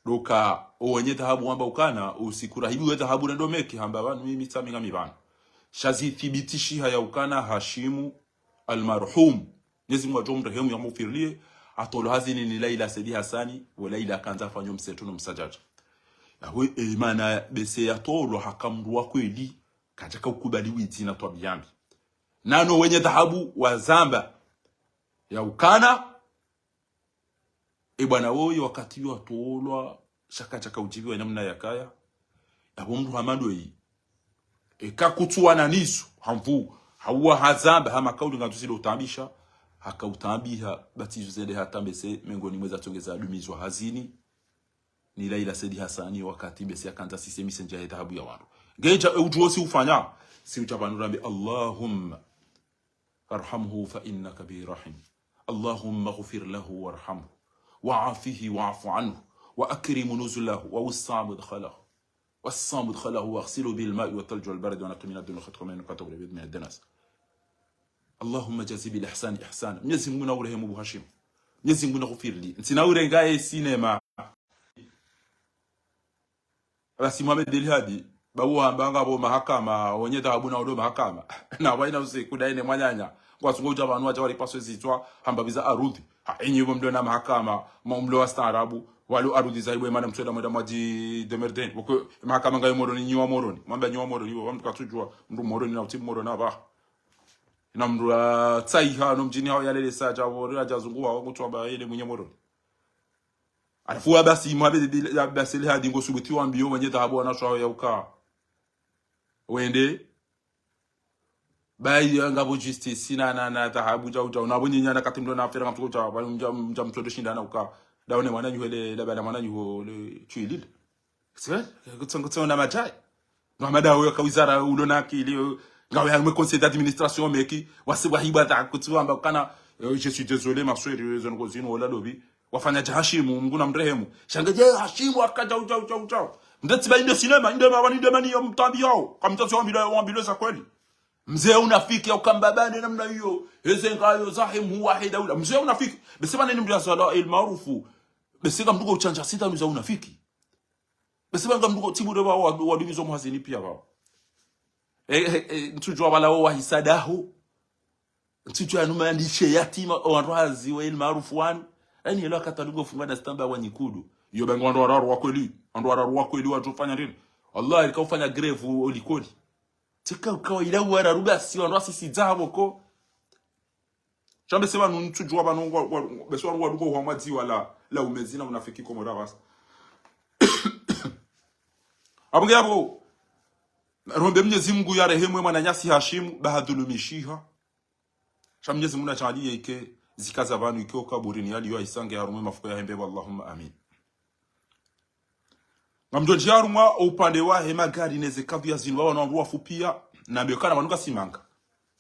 Ndoka, owenye dhahabu wamba ukana, usiku rahibu we dhahabu rendo Meki, hamba pvanu mimi tsami ngami pvanu. Sha zithibitishiha ya ukana Hashimu, almarhum. Mnyezi Mungu adjo mrehemu ya mufirilie, atolwa hazini ni Laila Saidi Hasani, we Laila kandza fanyo msetu no msadjadja. Yawe, e mana bese yatolwa haka mndru wa kweli, kadjaka ukubali witsi na twabia mbi. Nano wenye dhahabu wazamba ya ukana, e bwana woyi wakati yo atolwa, sha kadjaka udjibiwa namna yakaya. Yapvo mndru hama ndoyi. Eka kutsuwana nizo, hamvu, hauwa hazamba, hama kauli ngandzo zilo utambisha, haka utambiha, bati izo zende hata mbese, mengoni mweza tsongeza adumizwa hazini. Ni Laila Saidi Hasani wakati bese yakandza sise misenja ye dhahabu ya wandru. Ngeja e udjuo si ufanya, si udja pvanu rambe, اللهم ارحمه فإنك به رحيم. اللهم اغفر له وارحمه وعافه واعف عنه وأكرموا نزله ووسعوا مدخله وسعوا مدخله واغسلوه بالماء والثلج والبرد ونقه من الذنوب والخطايا كما ينقى الثوب الأبيض من الدنس. اللهم جازه بالإحسان إحسانا. Mnyezi Mungu na urehemu bo Hashim. Mnyezi Mungu na ghufirli. Ntsina urenga ye sinema. Basi Mohamed El Hadi, ba uwo hamba ngapvo mahakama, wenye dhahabu na udo mahakama. Na waina usiku, daine mwananya. Ngwatsungo udja pvanu wadja waripaswe zitswa, hamba biza arudhi. Ha, enyi bo mdo na mahakama, ma mlo wastaarabu, walo arudhi za ibwe mana mtsweda mweda mwadji demerdeni. Pvoko mahakama ngayo Moroni, nyi wa Moroni. Mwamba nyi wa Moroni, iwe wa mndru katsudjuwa, mndru Moroni na utsi Moroni apvaha. Na mndru atsaiha, no mdjini hawo yalele sa, dja pvo, ri adja zunguha, wa kutsu amba yele mwinyi Moroni. Halafu wa basi, Mohamed El Hadi ngo subuti wambiyo wenye dhahabu wanaswaho ya uka. Wende. Bayi ya ngapvo justice na, na, na dhahabu djau djau. Na bo nyinyana kati mdo na afera ngamtsuko djau. Bayi mdja, mdja mtsodo shindana uka. Daone mwananyaho le, labala mwananyaho le, tshwilile. Tse, kutso, kutso na madjayi. No amada uyo ka wizara ulo na akili, ngawe harimwe conseil d'administration meki, wasi wahiba dha kutsu amba kana, eh, je suis désolé, ma sœur, eh, zo noko zinu ola lobi. Wafanya dja Hashimu, Mungu na mrehemu. Shange dje Hashimu, waka djau, djau, djau, djau. Mdetsi ba inde sinema, inde ma, wani inde mani ya mtambi yao. Kamtasi wambile, wambile za kweli. Mze unafiki ya ukamba bane namna iyo. Eze ngayo zahe muwahe daula. Mze unafiki. Bese bane ni mdru ya zala El Maarufu. Bese ka mndru ko uchanja sita nuza unafiki. Bese bane ka mndru ko tibu de wa, wa, wadumizo muhazini pia wao. E, e, e, ntsudjuwa wala wo wahisadaho. Ntsudjuwa numa ndishe yatima, o wandru hazi wa El Maarufu wanu. Yaani, elo akata lugo funga na stamba wa nyikudu. Iyo bango wandru wararu wa kweli. Wandru wararu wa kweli wadjofanya nini? Allah, ilika ufanya grève o likoli. Tsika ukawa ila wararu basi, wandru wasisidza hapvo ko. Sha bese pvanu ntsudjuwa pvanu wa, wa, bese pvanu waduko hwa mwadziwa la, la umezi na unafiki Komora basi. Apvo nge apvo, rombe Mnyezi Mungu ya rehemu e mwananyasi Hashimu, ba hadhulumishiha. Sha Mnyezi Mungu na chaliye ike, zikaza pvanu ike o kaburini yaliyo ahisange harumwa e mafuko ya hembe, Allahumma amin. Ngamdjo ndjia harumwa o upande wahe magari neze kadhiya zinu, pvanu wandru wafu pia, na mbio kana pvanu ngasimanga.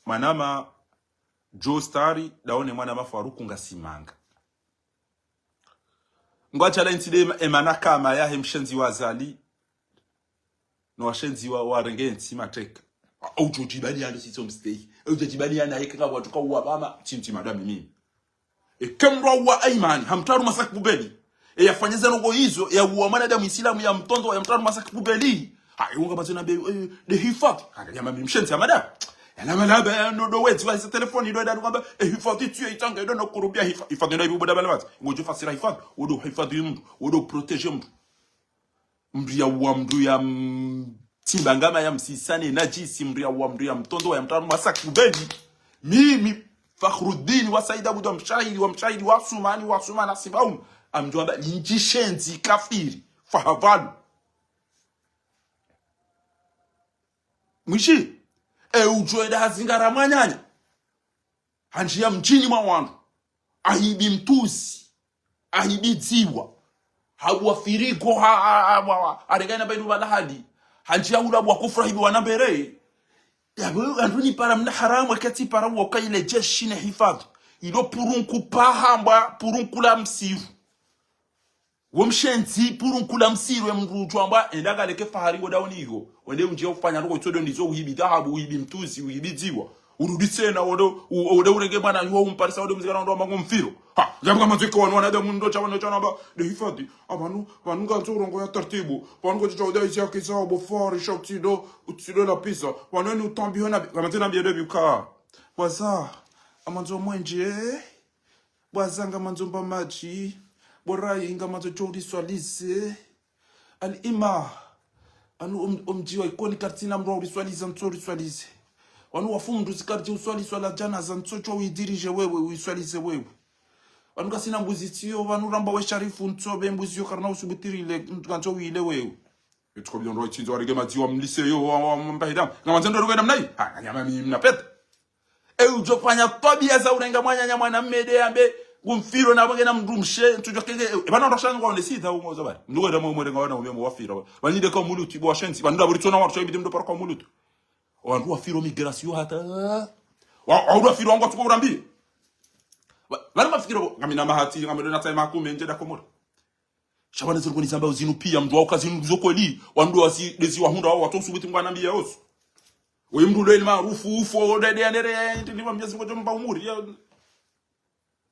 Mwanama Joe Star, daone mwanama Faruku ngasimanga. Ngwachala intsi de ema, ema na kama yahe mshenzi wa Azali, no washenzi wa, warenge ntsi mateka. Au djo djibali yanu sitso mstehi. Au djo djibali yana heke ka wandru ka uwa pvama, tsi ntsi madami mimi. Eke mndru wa Aimani, hamtru masaki pubeli. E yafanya ze ndrongo izo, e ya uwa mwanadamu Isilamu ya mtondo, ya mtru masaki pubeli. Ha, e unga mazina be, e, de hifadhi. Ha, ya mami mshenzi ya mada. Ya la mala be, no do wezi, wa hisa telefoni, do da, ngamba, e hifadhi tu, e itanga, do no kurubia hifa-, hifadhi na ibu boda bala bati. Ngodjo fasira hifadhi, wodo hifadhi mndru, wodo protege mndru. Mndru ya uwa mndru ya m-, timba ngama ya msisane, najisi, mndru ya uwa mndru ya mtondo, ya mtru masaki pubeli. Mimi, Fakhruddin, wa Said Abdou, wa mshahidi, wa mshahidi, wa Sumani, wa Sumana, Sibaum. Amdjwamba, lindji shenzi kafiri. Fahavalu. Mwishi, e udjo enda hazingara mwananya. Handjiya mdjini mwa wandru. Ahibi mtruzi. Ahibi dziwa. Habuwa firigo ha, ha, ha, ha, ha, harengana bainu bala hadi. Handjiya hula buwa kufra hibi wana mbere. Ya, bu, andru ni para mna haramu, eke tsi para uwo ka ile jeshi ne hifadhi. Ilo purunku pahambwa, purunku la msiru. Wo mshenzi, purunku la msiru, e mndru utsu amba, enda kaleke fahari wo daoni iho. Wende undjie ufanya ndrongo itsodo ndizo uhibi dhahabu, uhibi mtruzi, uhibi dziwa. Urudi tsena wodo, u-, wodo urenge mwananyaho umparisa wodo mzikana wodo mango mfiro. Ha, yamka maziko wanu wanadamu ndo tsa wanu tsa namba, de hifadhi, apvanu, pvanu ngandzo urongoa tartibu, pvanu ngodjo tsa uda isi ya kisa, bo fahari, sha utsido, utsido la pisa, pvanu ni utambi hona, kama tsena mbia de biuka. Waza, amandzo mwenje, eh? Bwaza ngamandzo mba madji. Borayi ngamandzo djo uriswalize. Al-Ima. Anu om-, omdji wa Ikoni karitsina mndru wa uriswaliza, ntso uriswalize. Wanu wafu mndru zikaridji uswali swala djanaza, ntso djo uidirije wewe, uiswalize wewe. Wanu kasina mbuzi tsiyo, wanu ramba we Sharifu, ntso be mbuzi yo karina usubuti rile, ntso uile wewe. Etsuko bidon ro itsinzo warege madziwa mlise yo, wa, wa, mbahidamu. Ngamandzo ndo ruga namna hii. Ha, nyama mi mna pete. E udjo fanya twabiya za urenga mwananya mwana mme de yambe, ngumfiro na wenge na mndru mshe, ntsudjo kenge, e, e, pvanu ndo shanga wone sita umo zabari. Mndru wenda mwe mwe renga wana ume mwe wafira. Pvanu de ka muluti, bo washenzi. Pvanu da buri tsona wandru, sha ibidi mndru para ka muluti. Wandru wafiro migration hata. Wa, wandru wafiro wangu watsuko urambi. Wa, pvanu mafikiro, ngamina mahati, ngamina na taima kume, ndje da Komori. Sha pvanu zinu koni zambao zinu pia, mndru wauka zinu zo kweli, wandru wasi, ndezi wahundra wao, watsu subuti mndru anambiye osu. Oyi mndru lo El Maarufu, ufo, ndede, ndede, ndede, ndede, Mnyezi Mungu ngudjo mba umuri, ya.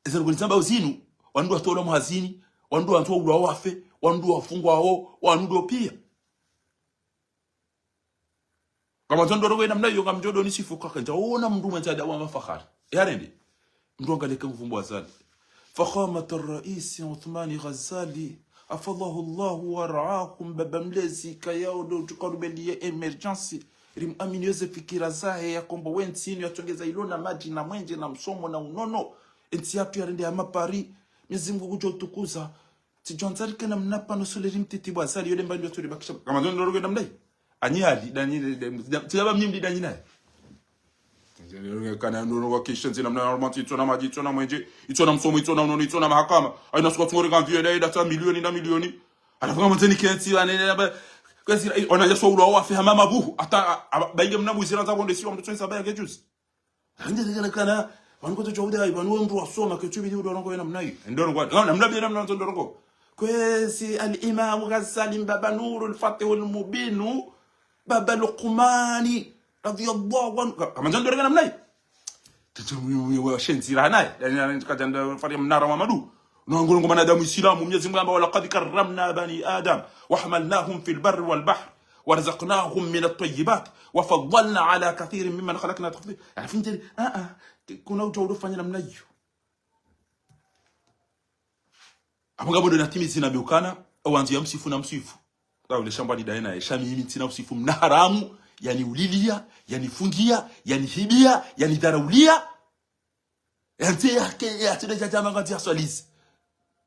Eza koni zambao zinu, wandru watolwa mahazini, wandru wandzo ulwa wafe, wandru wafungwa wo, wandru ndo pia. Kamwandzo ndrongo ye namna iyo, ngamdjo ndo nisifu kaka, ndjaona mndru mwendza adabu wa mafahari. Yarende. Mndru angalie ke mvumbo wa Azali. فخامة الرئيس عثمان غزالي، حفظه الله ورعاه, mbaba mlezi, kayao ndo tukarubeliye émergence. Rimwamini yeze fikira zahe, yakombowe ntsi inu, yatsongeza ilo na madji na mwenje na msomo na unono. Entsi yatru yarende ya mapari. Mnyezi Mungu ngudjo utukuza. Tsidjo andza rike namna pvanu sole rimtiti bwa Azali, yo nde mba ndo tsori bakisha. Kamwandzo ndrongo ye namna iyo. Anyi Ali, danyi, danyi, tsidja ba mimi danyi naye. Kana ndrongo kishenzi namna normal, itsona madji, itsona mwenje, itsona msomo, itsona unono, itsona mahakama. Haina suku tsungo rika mviyo, nda, nda, tsa milioni na milioni. Halafu ngamwandzo ni kentsi, ane, ane, ba, kentsi, ona Yesu ulwa wafe hama mabuhu. Hata, a, a, ba inge mna mwizira nza bonde siwa mndru tsohisa ba ya ke juzi. Ande lekana kana, pvanu kotso djauda, pvanu we mndru wasoma, ketsu bidi udo ndrongo ye namna iyo. Ndo ndrongo, na, namna bidi namna ndo ndrongo. Kwezi Al-Imam Ghazali, mbaba Nurul Fatihul Mubinu, baba Luqmani, radiyallahu anhu. Ka-, kamwandzo ndrongo namna iyo. Tete mwe, mwe, mwe, shenzi ra naye. Yani, yani, kadjanda fari mnara wa madu. Na ngolo ngoma na damu Islamu, Mnyezi Mungu amba, ولقد كرمنا بني آدم وحملناهم في البر والبحر ورزقناهم من الطيبات وفضلنا على كثير ممن خلقنا تفضيلا. Yaani, findjeli, ah, ah, kuna udjo udo fanya namna iyo. Apvo ngapvo ndo natimizi na biukana, owandzo ya msifu na msifu. Taule shamba ni daye naye, sha mimi ntsina usifu mna haramu, yani ulilia, yani fungia, yani hibia, yani dharaulia. Yantse yake, yatsi nde djadjama ngandzi ya swalizi.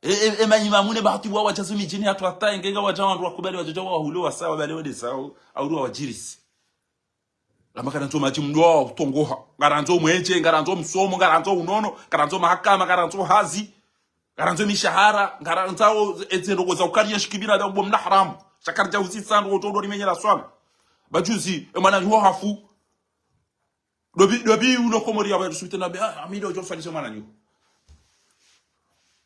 E, e, e, maimamu ne bahati wa wadja zu midjini hatru hata, nge nga wadja wandru wakubali wadjodja wahule wasa, wabale wende zao, au wadjirisi. Lamba ngarandzo madji mndru wa utongoha, ngarandzo mwenje, ngarandzo msomo, ngarandzo unono, ngarandzo mahakama, ngarandzo hazi, ngarandzo mishahara, ngarandzo o, eze ndrongo za ukariya shikibira nda ubo mna haramu. Sha karidja uzisa ndrongo tsodo rimenyela swala. Ba juzi, e mwananyaho hafu. Dobi, dobi uno Komori ya ba subite na be, ah, ami ndo djo swalize mwananyaho.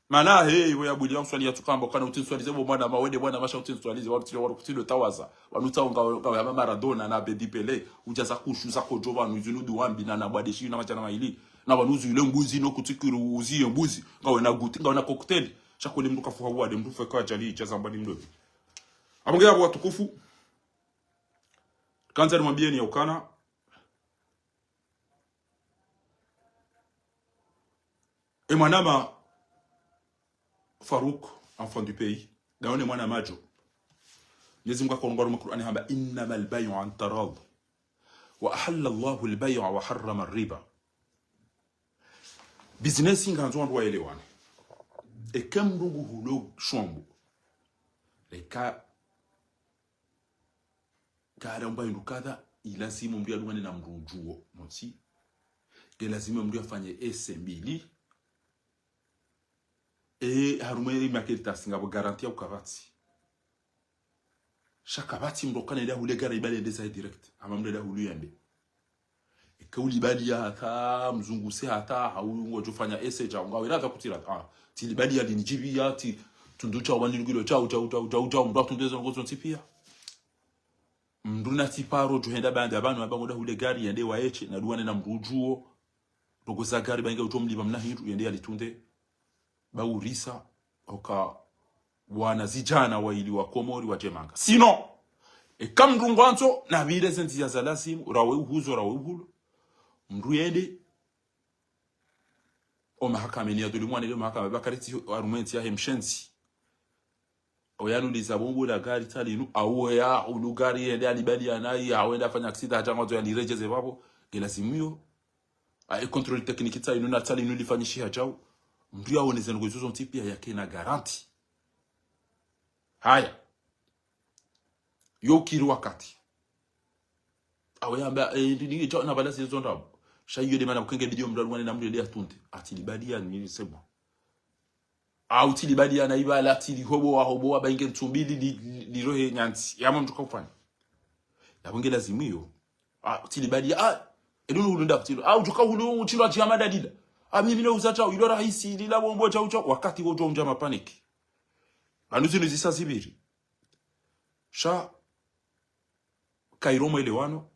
Mana he, iwe ya buli ya uswali ya tsukamba, kana utsi nswalize bo mwana ma wende bwana masha utsi nswalize, wanu tsi, wanu kutsi ndo tawaza. Wanu tsawo nga, nga ya Maradona na Baby Pelé, udja za kushu, za kodjo, wanu zinu duwambi na, na bwadeshi na madjana mayili. Na wanu uzile mbuzi, no kutsikiri uziye mbuzi, ngawe na guti, ngawe na cocktail. Sha kuli mndru kafuha wade, mndru feka ajali, djaza mbali mdobi. Apvo nge yapvo watukufu, kandza nimwambiyeni ya ukana, e mwanama Farouk, enfant du pays, daone mwana madjo. Mnyezi Mungu hakorongoa harumwa Qur'ani hamba, إنما البيع عن تراض وأحل الله البيع وحرم الربا. Business ngandzo wandru waelewane. Eka mndru nguhulo shombo, eka kara mba hindru kadha, ilazimu mndru yadungane na mndru udjuo. Motsi, ke lazimu mndru yafanye essai mbili. E, harumwa e market tasi ngapvo garantie ya ukapvatsi. Sha kapvatsi mndru kana enda hule gari ibali yende zahe direct. Ama mndru enda hulu yende. Eka ulibaliya hata, mzungusi hata, hau ngodjo fanya essai djau, ngawe radha kutsi radha. Ah, tsilibaliya linidjibiya, tsi, tsundu djau, wani lungilo djau, djau, djau, djau, djau, mndru atunde zo ndrongo zontsi pia. Mndru na tsi paro djo henda banda pvanu, amba ngoda hule gari, yende waeshe, na duwane na mndru udjuo. Ndrongo za gari, ba inge udjo mlipva mna hindru, yende yalitunde. Ba urisa, oka wana zidjana waili wa Komori wadje manga. Sinon, eka mndru ngwandzo, na pvire ze ndziya za lazimu, rawe uhuzo, rawe uhulo. Mndru yende, o mahakamani ya dhulumu, ane le mahakama, ba karitsi harumwa entsi yahe mshenzi. Oyanuliza bombo la gari tsalinu, awo ya ulu gari yende alibaliya nayi, awo yende afanya accident hadja ngwandzo yaliredjeze pvapvo, nge lazimu yo. A, e contrôle technique tsalinu na tsalinu lifanyishiha djau. Mndru yaone ze ndrongo izo zontsi pia yake na garantie. Haya. Yo ukiri wakati. Awe yamba, eh, ndi, ndi, djau na balasi zo ndrabo. Sha iyo nde mana kukenge bidiyo mndru aluwane na mndru yende yatunde. Atsilibaliya ni c'est bon. Au tsilibaliya na ibala, tsilihobowa, hobowa, ba inge ntsumbili, li, li, lirohe nyantsi. Yamwa mndru kaufanya. Yapvo nge lazimu iyo. Ah, tsilibaliya, ah, edunu hulu nda kutsilo. Ah, udjuka hulu, utsilo atsi ya madadila. Ah, mimi ne uza djau, ilo rahisi, lila bombo djau djau. Wakati wo djau ndja mapaniki. Pvanu zinu zisa zipviri. Sha, kayiro mwelewano,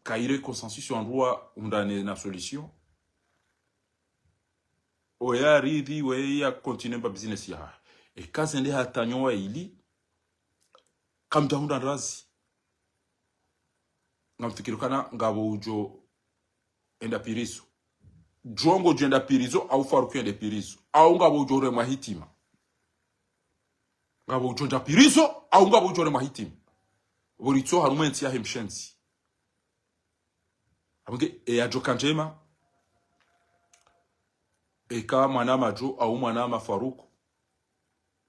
kayiro consensus wandru wahundrane na solution. Oya ridhi, we ya continue mba business yahahe. Eka zende hata nyowa ili, kamdja hundra ndrazi. Ngamfikiri kana ngapvo udjo enda pirizo. Djo ngodjo enda pirizo, au Faruku yende pirizo. Au ngapvo udjo remwa hitima. Ngapvo udjo enda pirizo, au ngapvo udjo remwa hitima. Pvo ritso harumwa entsi yahe mshenzi. Apvo nge, e yadjo ka ndjema. Eka mwanama Djo, au mwanama Faruku.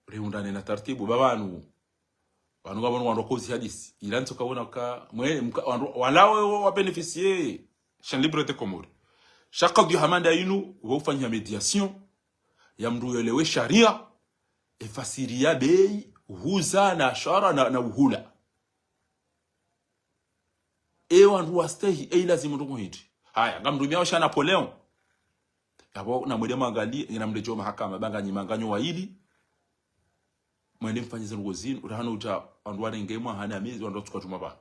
Rihundrane na taratibu, ba pvanu. Pvanu ngapvo wandru wakozi hadisi. Ila ntsoka wona ka, mwe, mka, wandru, walawe wa, wa bénéficier. Chaîne Libre des Comores. Sha kadhiya hama nda inu, wo ufanyiha médiation. Ya mndru yelewe sharia. Efasiri ya bei, huza, na shara, na, na uhula. E wandru wastehi, e ilazimu ndrongo hindri. Haya, ngamrumiao sha Napoléon. Yapvo, na mwende mwangalie, ngina mlejo mahakama, ba nganyi mwanganyo wa ili. Mwende mfanyize ndrongo zinu, urahana uja, wandru warenge mwa hana mizi, wandru watsuka juma ba.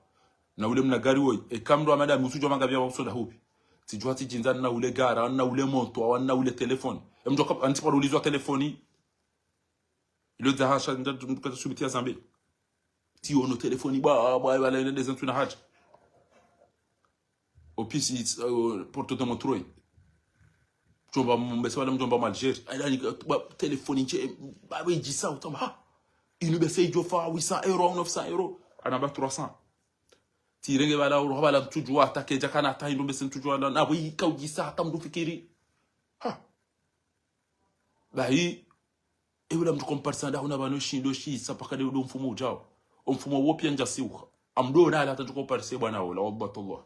Na ule mna gari woyi, eka mndru wa madami, utsujua manga pvia wa usonda hupvi. Tsidjua tsidjindza na ule gara, na ule moto, na ule telefoni. E mndru ka, anti paro ulizwa telefoni. Ilo dza hasha, nda, mkata subitia zambe. Tsi ono telefoni, ba, ba, ba, la, nda, nda, na haja. Opisi, it's, uh, Porte de Montreuil. Mdjomba, mbese wala mdjomba Algérie. Ayi, nani, ba, telefoni nje, ba, we djisa, utamba, ha. Inu bese idjo fa huit cents euros, neuf cents euros. Ana ba trois cents. Tsi renge bala, uro, bala, mtsudjua, hata kedja kana, hata hindru mbese mtsudjua, na, na, we, ika udjisa, hata mndru fikiri. Ha. Bahi, e ula mndru comparsa nda huna pvanu shindo shisa paka de udo mfumo ujao. O mfumo wo pia ndja siuha. Amdo na ala hata mndru comparsa bwana ola, wallah tallah.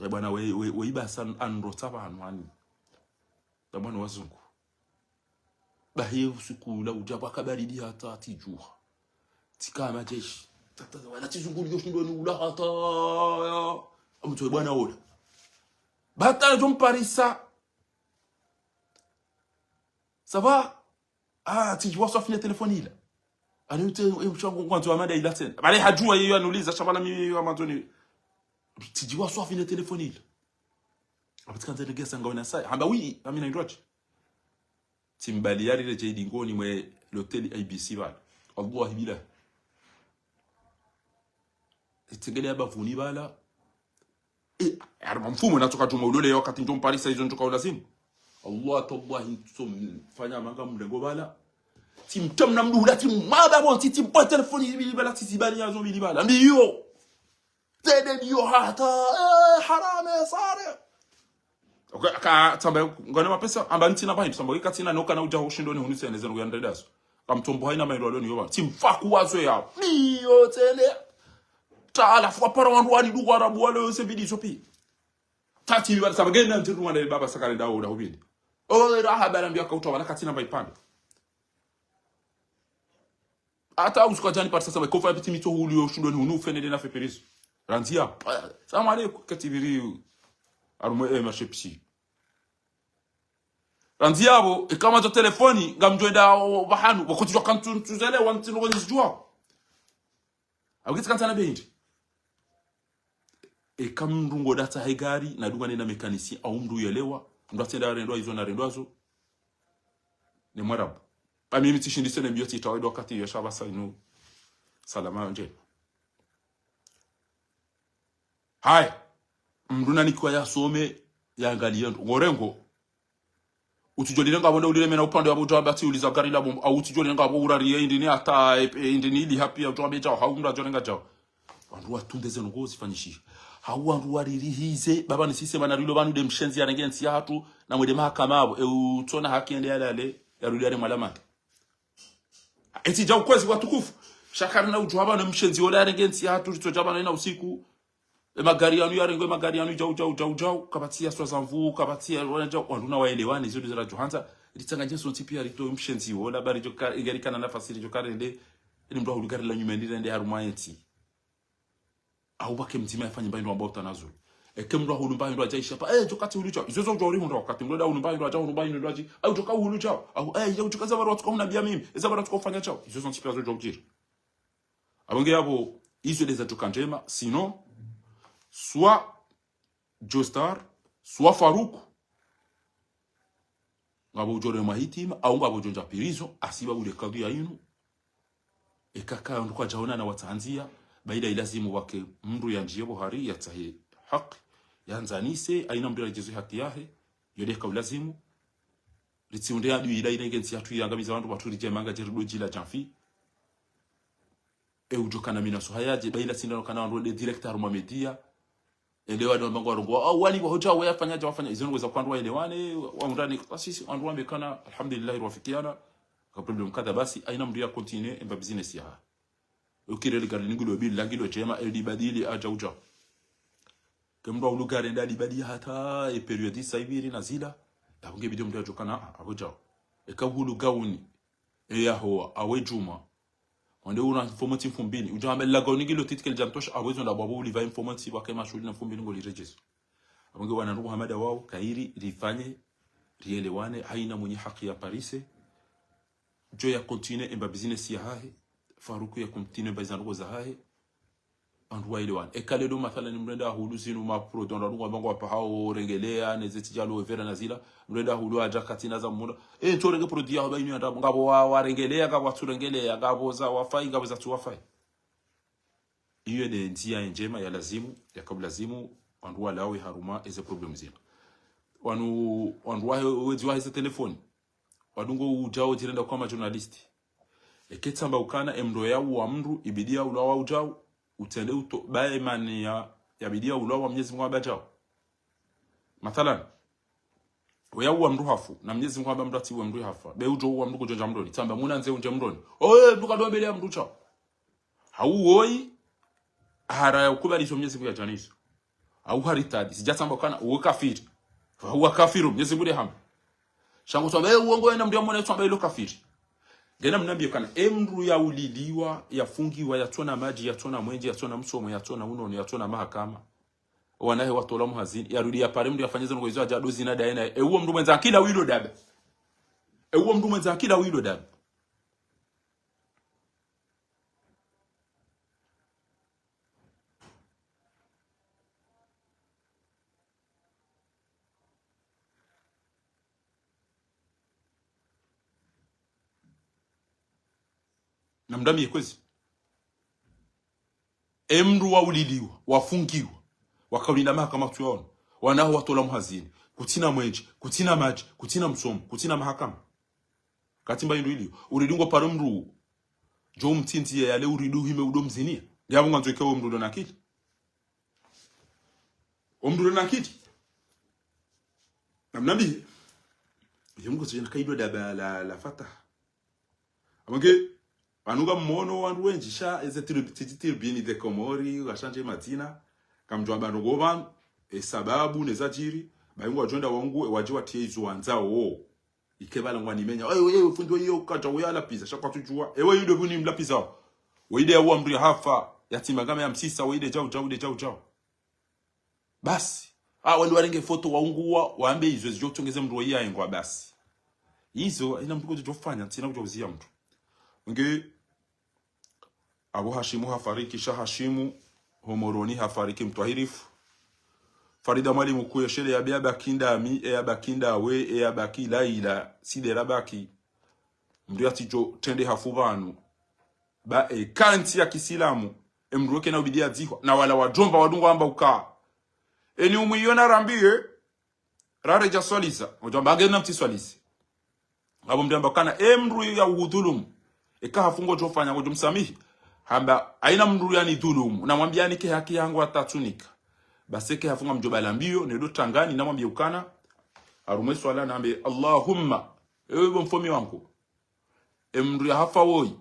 E bwana we, we, we ibasa andro tsa pvanu ani. Da bwana wazungu. Bahi usiku ula uja paka baridi hata tsidjuha. Tsika majeshi. Tata wala tsi zungu liyo shindo ni ula hata. Amtso bwana ola. Bata djo mparisa. Ça va? Ah, tsidjua swafi ne telefoni ila. Ani ute, e mshangu ngwandzo wa mada ila tsena. Bale hadjua yeyo anuliza, sha bala mi yeyo amandoni. Tsidjua swafi ne telefoni ila. Apvo tsikandza ndegesa ngawe na saya. Hamba, oui, amina indroche. Tsimbali yari le jayidi ngoni mwe l'hôtel A B C bala. Wallahi billah. Itsengele ya bapvuni bala. E, harumwa mfumo natsoka djuma ulole wakati ndjo mparisa izo ndjo ka ulazimu. Allah tallahi ntso mfanya manga mlengo bala. Tsimtamna mndru hula tsimwaba bo, tsi, tsimpa telefoni bili bala, tsi zibani yazo bili bala. Mbiyo. Tende mbiyo hata, eh, harame, sare. Okay, ka, tsamba, ngane mapesa, amba ntsina bahi, tsamba, ika tsina noka na uja hushindoni hunu sene zenu ya ndredaso. Kamtombo haina mailo aloni yoba. Tsimfa kuwazo ya. Mbiyo tende. Taala, fwa para wandru wani dugu Arabu wale yose bidi sopi. Tati bibali saba genda ntiru mwana baba sakale dawo da hubindi. O, raha bala mbiya kauta wala katsina mba ipanda. Hata usuka jani parisa saba kofa piti mitso huli yo shundoni hunu fene de na fe pirizo. Randzia. Salamu alaikum, katibiri. Harumwa, eh, marché petit. Randzia bo, ikama zo telefoni, ngamdjwenda o, bahanu, wakutijwa kantu, ntuzele, wanti no nizijua. Awukitsi kantsana bendi. Eka mndru ngodatsa he gari, nadungane na mécanicien, au mndru yelewa, mndru atsenda rendwa izo na rendwa zo. Ni Mwarabu. Ami mitsishindise ne mbiyo tsitawa ido wakati yo shabasa inu. Salama ndje. Haya. Mndru nanikiwa yasome, yangaliye ndro. Ngorengo. Utsijolile ngapvo nde ulile mena upande wa buja bati uliza gari la bombo. Au utsijolile ngapvo urariye indini hata, eh, indini ili hapi ya utowa beja, hau mndru ajolenga jao. Wandru watunde zeno ngozi fanyishi. Hau wandru waririhize, baba ni sise mana rilo pvanu de mshenzi yarenge ntsi yahatru, na mwende mahakama apvo, e utsona haki ende yalale, yarudi yale mwalamata. Etsi djau kwezi watukufu. Sha karina udjuwa pvanu mshenzi ola yarenge ntsi yahatru, ritso dja pvanu ina usiku. E magari yanu yarengwe, e magari yanu djau, djau, djau, djau. Kapvatsi ya swaza mvu, kapvatsi ya wana djau. Wandru na waelewane, izo ndo zara djo handza. Ritsanganye sontsi piya ritowe mshenzi ola, bari djo ka, ingeri kana nafasi ridjo karende. Ili mndru ahulu gari la nyuma ndi rende harumwa entsi. Au pvake mdzima yafanye mba indru amba utanazulu. Eke mndru ahulu mba hindru hadja isha pva, eh, djo katsi hulu shao. Izo zo djo urihundra wakati mndru nda hulu mba hindru hadja, hulu mba hindru hadja. Au djo ka uhulu shao. Au, eh, djo djo ka za pvaro watsuka huna biya mimi. Eza pvaro watsuka ufanya shao. Izo zo ntsi piya zo djo udjiri. Apvo nge yapvo, izo ndeza djo ka ndjema, sinon, soit Joe Star, soit Farouk, ngapvo udjo remwa hitima, au ngapvo udjo ndja prison, hasibabu nde kadhiya inu. Eka ka ndo kwadjaonana watsandzia, baida ilazimu wake mndru yandjiye pvo hari yatsahe haki, yandzanise, haina mndru yaredjeze haki yahe, yo nde ka ulazimu. Ritsiunde adui ila irenge ntsi yahatru yangamiza wandru watru ridje manga djeri do djila djamfi. E udjo kana mina suhaya dje, ba ila sindano kana wandru nde directeur harumwa média. Ende wandru wamba ngwarongoa, ah, wani wahodja, we afanya dja wafanya. Izo ndrongoo za hwandru waelewane, wa, waundrane, kwa sisi, wandru wambe kana, alhamdulillah, rwafikiana. Ka problème kadha basi, haina mndru ya continuer, emba business yahahe. Ukireli gari ningu lo bili, langi lo djema, eli badili, adja udja. Ke mndru ahulu gari nda libadi hata, e période sa ipviri na zila, yapvo nge bidi mndru yadjo kana, ah, apvo djao. Eka hulu gauni, e yahowa, awe djuma. Wande una mfumontsi mfumbili. Udja hamba la gauni ngilo titi ke lidjantosha, apvo izo nda bwabwo ulipva mfumontsi wake mashuhuli na mfumbili ngoliredjezo. Apvo nge wana ndugu Hamada wao, kayiri, rifanye, rielewane, haina mwenye haki ya parise. Djo ya continuer emba business yahahe. Faruku ya continuer emba iza ndrongoo zahahe. Wandru waelewane. Eka leo mathalan mndru nda hulu zinu ma produit ndo ndrongoo wamba ngwapvahao rengelea, neze tijalo evera na zila. Mndru nda hulu hadja katsina za munda. E, ntso renge produit yaho ba inu ya ndrabo. Ngapvo wa, warengelea, ngapvo watsurengelea, ngapvo za wafai, ngapvo zatsu wafai. Iyo nde ndzia ndjema ya lazimu, ya ka ulazimu, wandru walawe harumwa eze problème zinu. Wanu, wandru wahe, wedzi wahe ze telefoni. Wadungo udjao djirenda kwa ma journaliste. Eke tsamba ukana emndru yauwa mndru, ibidi yaulawa udjao, utsende uto, baye mani ya, yabidi yaulawa Mnyezi Mungu hamba djao. Mathalan, we yauwa mndru hafu, na Mnyezi Mungu hamba mndru yatsiuwe mndru yahafa. Be udjo uwa mndru kudjo ndja mndroni, tsamba muna ndze undje mndroni. Oye, mndru kadjo mbele ya mndru shao. Hau woyi, hara ya ukubali izo Mnyezi Mungu yadjanizo. Hau haritadi, sidja tsamba ukana, uwe kafiri. Hau wa kafiru, Mnyezi Mungu nde hamba. Sha ngo tsamba, e, uongo yena mndru yamwona tsamba ilo kafiri. Ngena mnambiye kana, e mndru yauliliwa, yafungiwa, yatsona madji, yatsona mwenje, yatsona msomo, yatsona unono, yatsona mahakama. Wanahe watolwa muhazini, yarudi yapare mndru yafanya ze ndrongoo izo hadja do zina daye naye. E uwo mndru mwendza akili wilo daba. E uwo mndru mwendza akili wilo daba. Namdambiye kwezi. E mndru wauliliwa, wafungiwa, wakaulinda mahakama tsuyaona. Wanaho watolwa muhazini. Kutsina mwenje, kutsina madji, kutsina msomo, kutsina mahakama. Katsi mba indru iliyo. Uridi ngo paro mndru. Djo umtsindziye yale uridi uhime udo mziniya. Nge apvo ngwandzo ike wo mndru ulo na akili. Wo mndru ulo na akili. Namnambiye. Ye Mungu tsijana kaidwa daba la, la fataha. Apvo nge, pvanu ngamwono wandru wendji sha, eze tribu-, titi tribune de Komori, washandje madzina, kamdjwa pvanu ngo pvanu, e sababu, ne zadjiri, bayi ngwadjo enda wangu, e wadji watiye izo wandzao. Ike pvala ngwanimenya, ewe, ewe, fundi weyo, kadja uya lapviza, sha kwatsudjuwa, ewe, yudo pvuni mlapviza. Weyi nde yauwa mndru yahafa, yatimba ngama ya msisa, weyi nde djau, djau, nde djau, djau. Basi. Ah, wali warenge foto waunguwa, wambe izo zidjo utsongeze mndru wayi yaengwa basi. Izo, haina mndru kudjo ufanya, ntsina kudjo uziya mndru. Nge, Abu Hashimu hafariki, sha Hashimu, ho Moroni hafariki mtwahirifu. Farida Mwalimu kuyeshele ya biya baki ndami, e ya baki ndawe, e ya baki Laila, side ra baki. Mndru yatsidjo trende hafu pvanu. Ba e kantsi ya kisilamu, e mndru weke na ubidi yadzihwa, na wala wadjomba wadungo wamba uka. Eni umwiyo narambiye, raredja swaliza, ngodjo wamba nge namtsi swalize. Ngapvo mndru yamba kana, e mndru ya uhudhulumu. Eka hafu ngodjo ufanya ngodjo msamihi. Hamba, haina mndru yanidhulumu. Namwambiye anike haki yangu hata tsunika. Basi eke hafu ngamdjo pvala mbiyo, nedo tangani, namwambiye ukana. Harumwa e swala nambe, Allahumma, ewe bo mfomi wangu. E mndru yahafa woyi.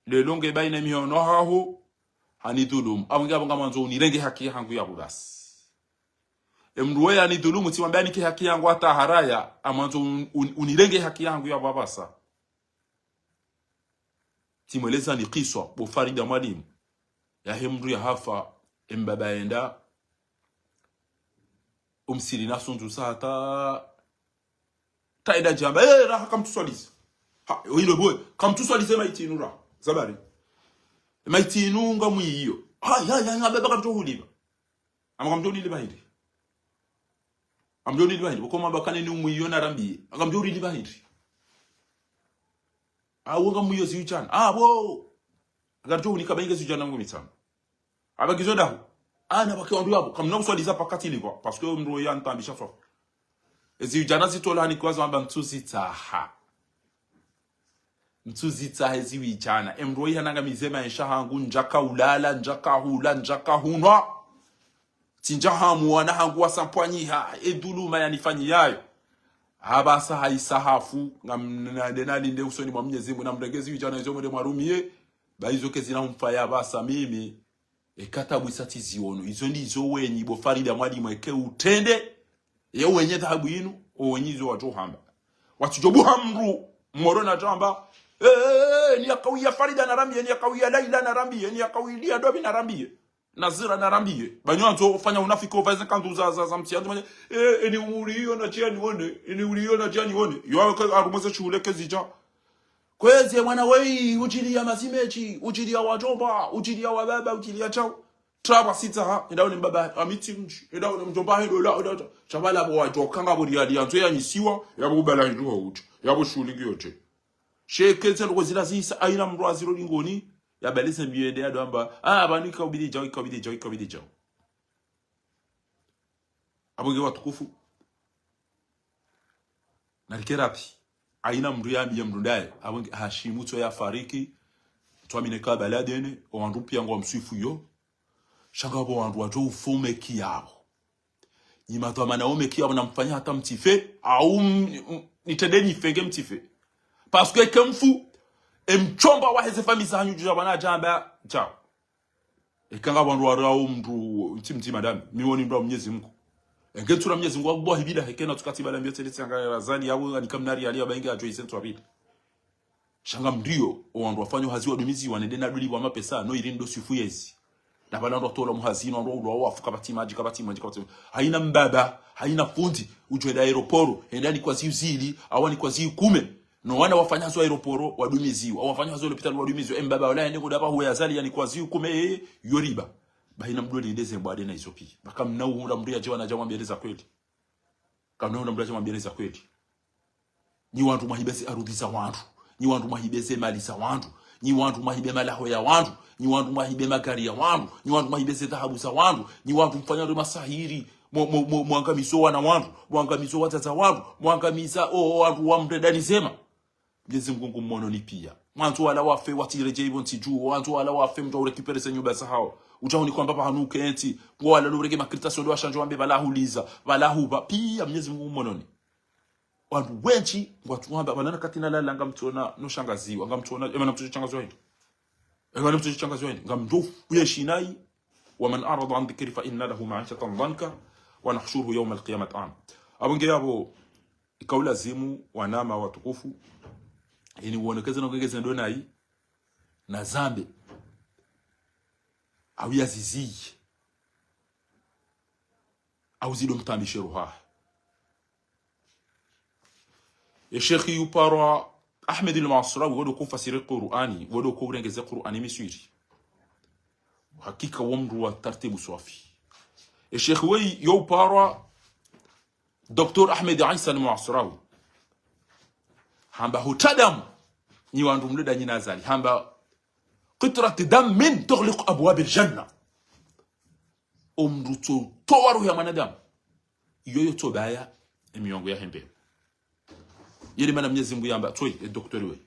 Lelo nge baina mihono haho, hanidhulumu. Apvo nge apvo ngamwandzo unirenge haki hangu yapvo basi. E mndru woyi yanidhulumu, tsimwambe anike haki yangu hata haraya, amwandzo un-, un-, unirenge haki yangu yapvo apvasa. Tsimweleza ni kiswa, bo Farida Mwalimu. Yahe mndru yahafa, e mbaba yenda. Omsiri nasundzusa hata, ta enda djamba, eh, raha kamtsuswalisa. Ha, oilo bwe, kamtsuswalisa maiti inu raha. Zabari. Maiti inu ngamwiyo. Ha, ya, ya, ya, baba kamtsuhuliva. Ama kamtsuhuliva hindri. Kamtsuhuliva hindri. Boko mabakane ni umwiyo narambiye. Kamtsuhuliva hindri. Ah, wo ngamwiyo ziwidjana. Ah, bo. Kamtsuhunika bainge ziwidjana ngo mitsano. Aba ngizo dahu. Ah, na bake wandru yabo. Kamna uswaliza pakati liva. Parce que mndru ya ntambisha swafi. Eziwidjana zitolani kwa zamba mtsuzitsaha. Mtsuzitsaha eziwidjana. Emndru ya nanga mizema ensha hangu ndjaka ulala, ndjaka hula, ndjaka hunwa. Tsindja hamu wana hangu wasampwanyiha. Edhuluma yanifanyiyayo. Haba sa haisa hafu. Ngamna dena linde usoni mwa Mnyezi Mungu. Namrenge eziwidjana izo mwende mwarumiye. Ba izo kezina umfaya basa mimi. Eka tabu isa tsi ziono. Izo ndizo wenyi bo Farida mwalimu eke utrende. Ye wenye tabu inu, o wenyi izo wadjo hamba. Watsidjo buha mndru, moro na djamba. Eh, eh, eh, ni ya kawiya Farida narambiye, ni ya kawiya Laila narambiye, ni ya kawiya Dobi narambiye. Nazira narambiye. Banyo andzo ufanya unafiki uvaze kanzu za, za, za mtsi, andzo manye, eh, eni uliyo na djani one, eni uliyo na djani one. Yo, aka arumweze shule kezidja. Kwezi mwana weyi, udjiliya mazimetsi, udjiliya wadjomba, udjiliya wababa, udjiliya tsao. Traba sita ha, enda one mbaba, amitsi mdji, enda one mdjomba, enda ola, enda ola. Shabala bo wadjo, kanga bo riyali, yandzo ya nyisiwa, yabo ubala hindru ha udja, yabo shuli ngiyo dje. Sheke ntsi ndo kwezi la zisa, ayina mndru aziro lingoni, ya balize mbiyo ende ya dwamba, ah, bani kaubidi djao, kaubidi djao, kaubidi djao. Abo nge watukufu. Narike rapi. Ayina mndru yambiye mndru ndaye. Abo nge Hashimu tso yafariki. Tso amine kabala dene. O wandru piya ngwamswifu yo. Sha ngapvo wandru wadjo ufumeki yabo. Nyi madhwamana omeki yabo namfanya hata mtsife. Au m-, m-, nitrende nife nge mtsife. Parce que ke mfu. Emdjomba waheze famiyi zanyu djudja bwana djamba. Djao. Eka nga wandru warawo mndru ntsi mdzima dami, mi woni mndru wa Mnyezi Mungu. Enge ntsura Mnyezi Mungu, wallahi bila heke na tsukati bala mbiyo tsele tsanga ya Azali, yawe ani kamnari yali ya bainge adjo ise ntswa bila. Sha ngamdriyo, o wandru wafanyo hazi wadumizi, wanende na duli wa mapesa, no ili ndo swifu yezi. Na bala ndo tola muhazi, no ndo ulwa wafu, kapvatsi madji, kapvatsi madji, kapvatsi madji. Hayina mbaba, hayina fundi, udjo enda aéroport, enda ni kwa ziyu zili, awa ni kwa ziyu kume. No wana wafanya hazi wa aéroport wadumiziwa, wafanya hazi wa lopitali wadumiziwa. Embaba ola yende kuda pvahuwe Azali yani kwa ziyu kume, eh, yo riba. Ba hayina mdru linde ze mbwade na izo piya. Ba kamna uhundra mdru yadje wana dja mwambiyeleza kweli. Kamna uhundra mdru yadje mwambiyeleza kweli. Nyi wandru mwahibe ze arudhi za wandru. Nyi wandru mwahibe ze mali za wandru. Nyi wandru mwahibe malaho ya wandru. Nyi wandru mwahibe magari ya wandru. Nyi wandru mwahibe ze dhahabu za wandru. Nyi wandru mfanya ndo masahiri. Mwa-, mwa-, mwa-, mwangamizo wana wandru, mwangamizo wadzadze wandru, mwangamiza o, o wandru wa mredani zema. Mnyezi Mungu ngu mononi piya. Mwandzo wala wafe, watsiredjeyi pvo ntsi dju, mwandzo wala wafe, mdru urekipere ze nyumba zahawo. Udja huni kwamba pvahanu ukentsi, ngo wala lureke makritasi ndo washandjo wambe pvala huliza, pvala hupva, piya Mnyezi Mungu ngu mononi. Wandru wendji, ngwatsu wamba, pvala na kati na lala ngamtsona, no shangaziwa, ngamtsona, ema namtsojo shangaziwa hindri. Ema namtsojo shangaziwa hindri. Ngamdjo uyeshi nayi, ومن أعرض عن ذكري فإن له معيشة ضنكا ونحشره يوم القيامة أعمى. Abo nge abo, ika ulazimu, wanama watukufu, ini uonekeze na ngeze ndo nayi, na zambe, au yaziziye, au zido mtambishe ruhahe. Ye shekhi yuparwa Ahmed al-Masrawi, wodo ko fasiri Qur'ani, wodo ko urengeze Qur'ani Miswiri. Hakika wo mndru wa tartibu swafi. Ye shekhi weyi yo uparwa Docteur Ahmed Isa al-Masrawi. Hamba hutadamu, nyi wandru mleda nyi na Azali. Hamba قطرة دم تغلق أبواب الجنة. Omndru tso towa ruhu ya mwanadamu, iyo yo tso baya emiyango yahe mbepvo. Yele mana Mnyezi Mungu yamba, tsoyi, e docteur we.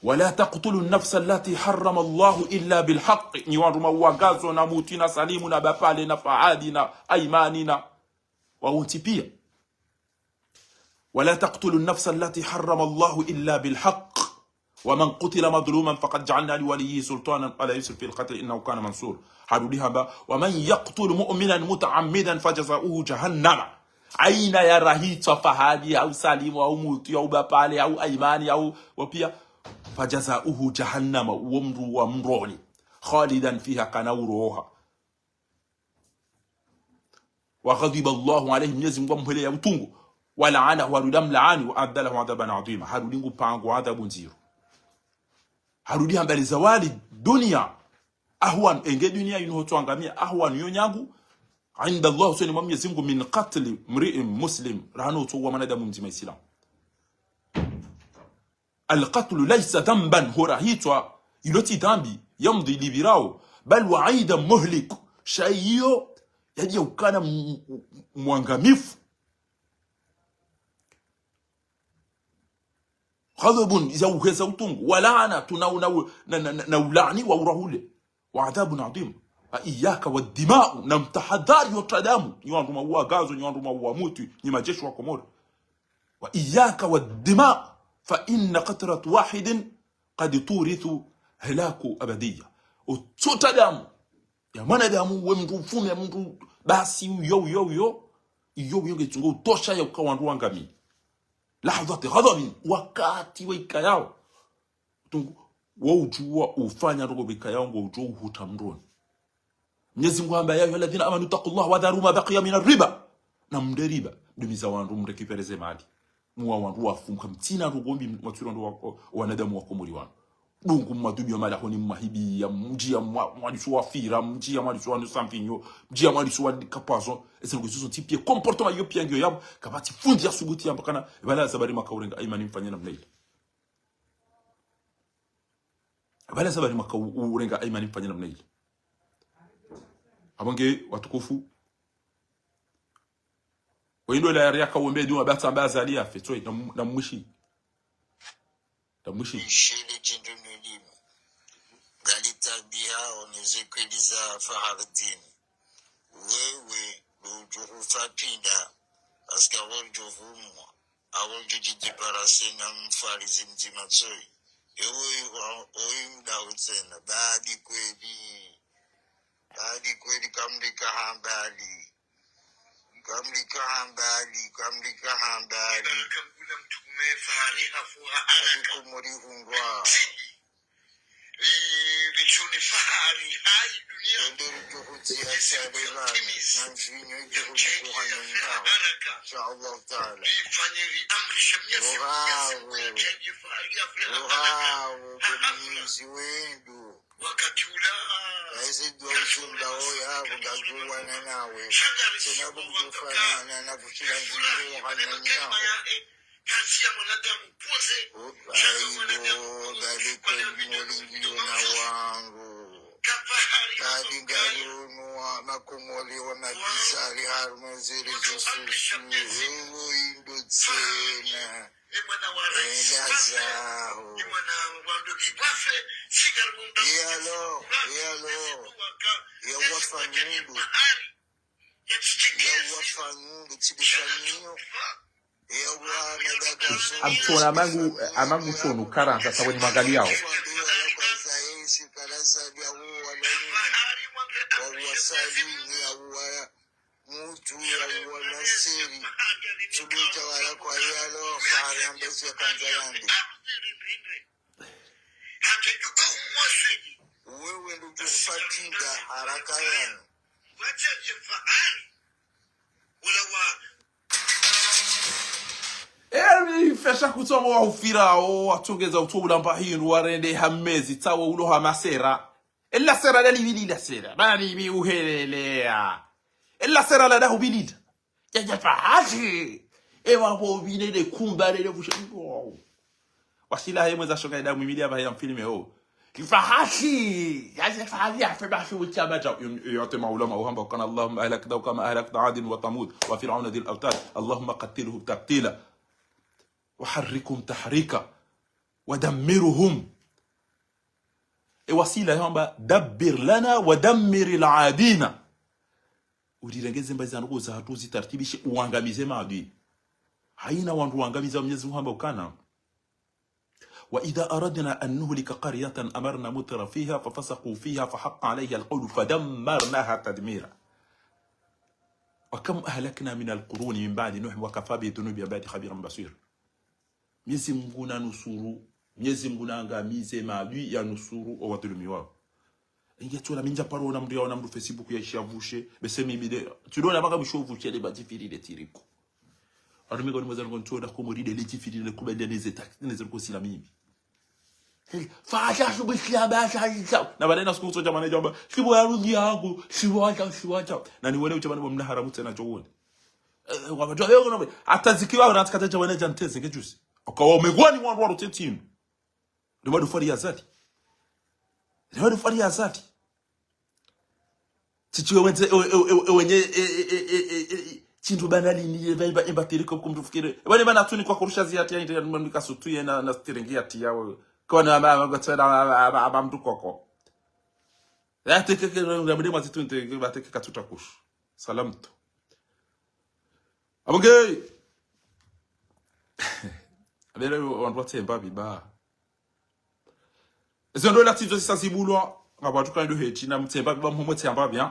ولا تقتلوا النفس التي حرم الله إلا بالحق. Nyi wandru mauwa Gazo na Muti na Salimu na Bapale na Fahadi na Aimani na wawontsi piya. ولا تقتلوا النفس التي حرم الله إلا بالحق ومن قتل مظلوما فقد جعلنا لوليه سلطانا فلا يسرف في القتل إنه كان منصورا. Harudi hamba, ومن يقتل مؤمنا متعمدا فجزاؤه جهنم. Hayina ya rahitswa Fahadi, au Salimu, au Muti, au Bapale, au Aimani, au wapiya. فجزاؤه جهنم, uwo mndru wa mroni. خالدا فيها, kana uroha. وغضب الله عليه, Mnyezi Mngu amhweleya utungu. ولعنه, harudi amlaani, وأعد له عذابا عظيما, harudi ngupangao adhabu ndziro. Harudi hamba لزوال الدنيا أهون, enge dunia inu hotsoangamia, أهون, yo nyangu, عند الله, usoni mwa Mnyezi Mngu, من قتل امرئ مسلم, rahana utsowa mwanadamu mdzima Isilamu. القتل ليس ذنبا, hora hitswa, ilo tsi dhambi, يمضي, lipvirao, بل وعيدا مهلك, sha iyo, yadja ukana m-, m-, mwangamifu. غضب, iza uheza utungu, ولعنة, na, na, na, na, na ulaani wa urahule. وعذاب عظيم. وإياك والدماء, na mtahadhari yo tadamu, nyi wandru mwauwa Gazo, nyi wandru mwauwa Mutwi, nyi majeshi wa Komori. وإياك والدماء، فإن قطرة واحد قد تورث هلاك أبدية. Utso tadamu ya mwanadamu, we mndru mfume, ya mndru basi, uyo, uyo, uyo, iyo, uyo ngetsungo utosha ya uka wandru wangamiye. لحظة غضب, wakati wa ikayao. Utungu, wo udjuwa ufanya ndrongo pvi ikayao ngo udjuwa uhuta mndroni. Mnyezi Mngu hamba, يا أيها الذين آمنوا اتقوا الله وذروا ما بقي من الربا. Na mndre riba, dumiza wandru mrekipere ze mali. Muwa wandru wafu, mkamtsina ndrongo mbi, mwatsuri wandru wa, wanadamu wa Komori wanu. Dungu mwadubi wa mali honi mwahibiya, mdjiya mwa, mwaliso wafira, mdjiya mwaliso wanusa mvinyo, mdjiya mwaliso wanika poison. Ese ndrongo zizo ntsi piya, comportement iyo piya ngiyo yapvo, kapvatsi fundi ya subuti yamba kana, pvala sababu ri maka urenga, ayi mani mfanye namna ile. Pvala sababu ri maka u-, urenga, ayi mani mfanye namna ile. Apvo nge watukufu. Oyindo la yari yaka wombe dua batsa mba Azali yafe, tsoi, na m-, na mwishi. Na mwishi. Ishele djindru nulima. Ngali tabiya, oneze kweli za Fahardine. Wewe, lo udjo hufa pinda, parce que apvo udjo humwa, apvo udjo djidébarrasser na mfarizi mdzima tsoi. Ewe, oyi mda utsena, badi kweli. Badi kweli kamlika hambali. Kamlika hambali, kamlika hambali. Badi Komori hundrwa. Ende rudjo hutsiya shaleba, na mvinyo idjo hunikuha nyonga. Insha Allah Taala. Rohavo, rohavo, bo Mnyezi wendru. Eze dua uzomba oya, apvo ngazuwana nawe. Tsena bo mdjofanana na pvushila mvinyo hananya. Opa, ibo, badi kweli molingi ona wangu. Badi ngali ono wa Makomori wa mabizari harumwa ze réseaux sociaux. Ewo indo tsena. Enda zaho. Et alors, et alors, ya wafa nundu. Ya wafa nundu, tsi de famille. Amtsona amangu, amangu tsonu karantsa sawe ni magali yao. Mutru ya uwa maseri. Tsubuta wala kwa yalo, fahari ambezi ya kandza yande. Wewe ndo udjo hufa pinda haraka yanu. Eri fesha kutsongo wa ufirao, watsongeza utso ulamba hindru, warende ha mezi, tsawe ulo ha masera. Ela sera la livili la sera, bana livi uhelelea. Ela sera la dahu bilida. Ya, ya fahashi. Ewa bo bine le kumba le le bushe. Wasila he mweza shonga ida mwimili ya bahi ya mfilme ho. Kifahashi. Ya, ya fahashi ya fe bashi ucha bacha. Yun-, yote maulama uhamba kana اللهم أهلك كما أهلكت عادا وثمود وفرعون ذي الأوتاد. اللهم قتلهم تقتيلا. وحرقهم تحريقا. ودمرهم. E wasila yamba دبر لنا ودمر العادين. Urirengeze mbazi za ndroko zahatru zitartibishe uangamize maadui. Haina wandru uangamiza Mnyezi Mngu hamba ukana. وإذا أردنا أن نهلك قرية أمرنا مترفيها ففسقوا فيها فحق عليها القول فدمرناها تدميرا. وكم أهلكنا من القرون من بعد نوح وكفى بذنوب عبادي خبيرا بصيرا. Mnyezi Mngu nanusuru, Mnyezi Mngu naangamize maadui, yanusuru owadhulumiwao. Inge tsola mi ndja paro ona mndru yaona mndru Facebook yaishiya pvushe. Bese mi bide. Tsidona baka mwisho pvushe le ba djifiri le tiriko. Anu mi ngoni mweza ngontoda Komori de le djifiri le kubende neze taxi, neze kosila mimi. Fasha shubu shiyaba sha sha. Na baada na siku tso djamane djamba. Shibu ya rugi yangu. Shibu wacha, shibu wacha. Na ni wene uche bana mna haramu tsena djowone. Eh, wabadjwa leo kuna. Hata zikiwa unataka djamane djanteze ke juzi. Ukawa umegwani wandru wa ruteti inu. Ndio bado fari ya zati. Ndio bado fari ya zati. Tsitsi wenze, e, e, e, e, wenye, e, e, e, e, e, e, tsindru bana lini, e, ba, e, ba, e, ba, tiriko kumtufikire. E, bane bana tsuni kwa kurusha ziyati ya inde, ya numa nika sutu ye na, na stiringi ya tiya, we. Kwa na, ma, ma, ma, ma, ma, ma, ma, mndru koko. Ya teke, ke, na, na, mdema zitu nte, ke, ba teke katsuta kushu. Salam tu. Abonge. Abele, wandru watsemba biba. Ezo ndo la tizo zisa zibulwa, ngapvo wandru kando heti, na mtsemba, ba mhomo tsemba, bien.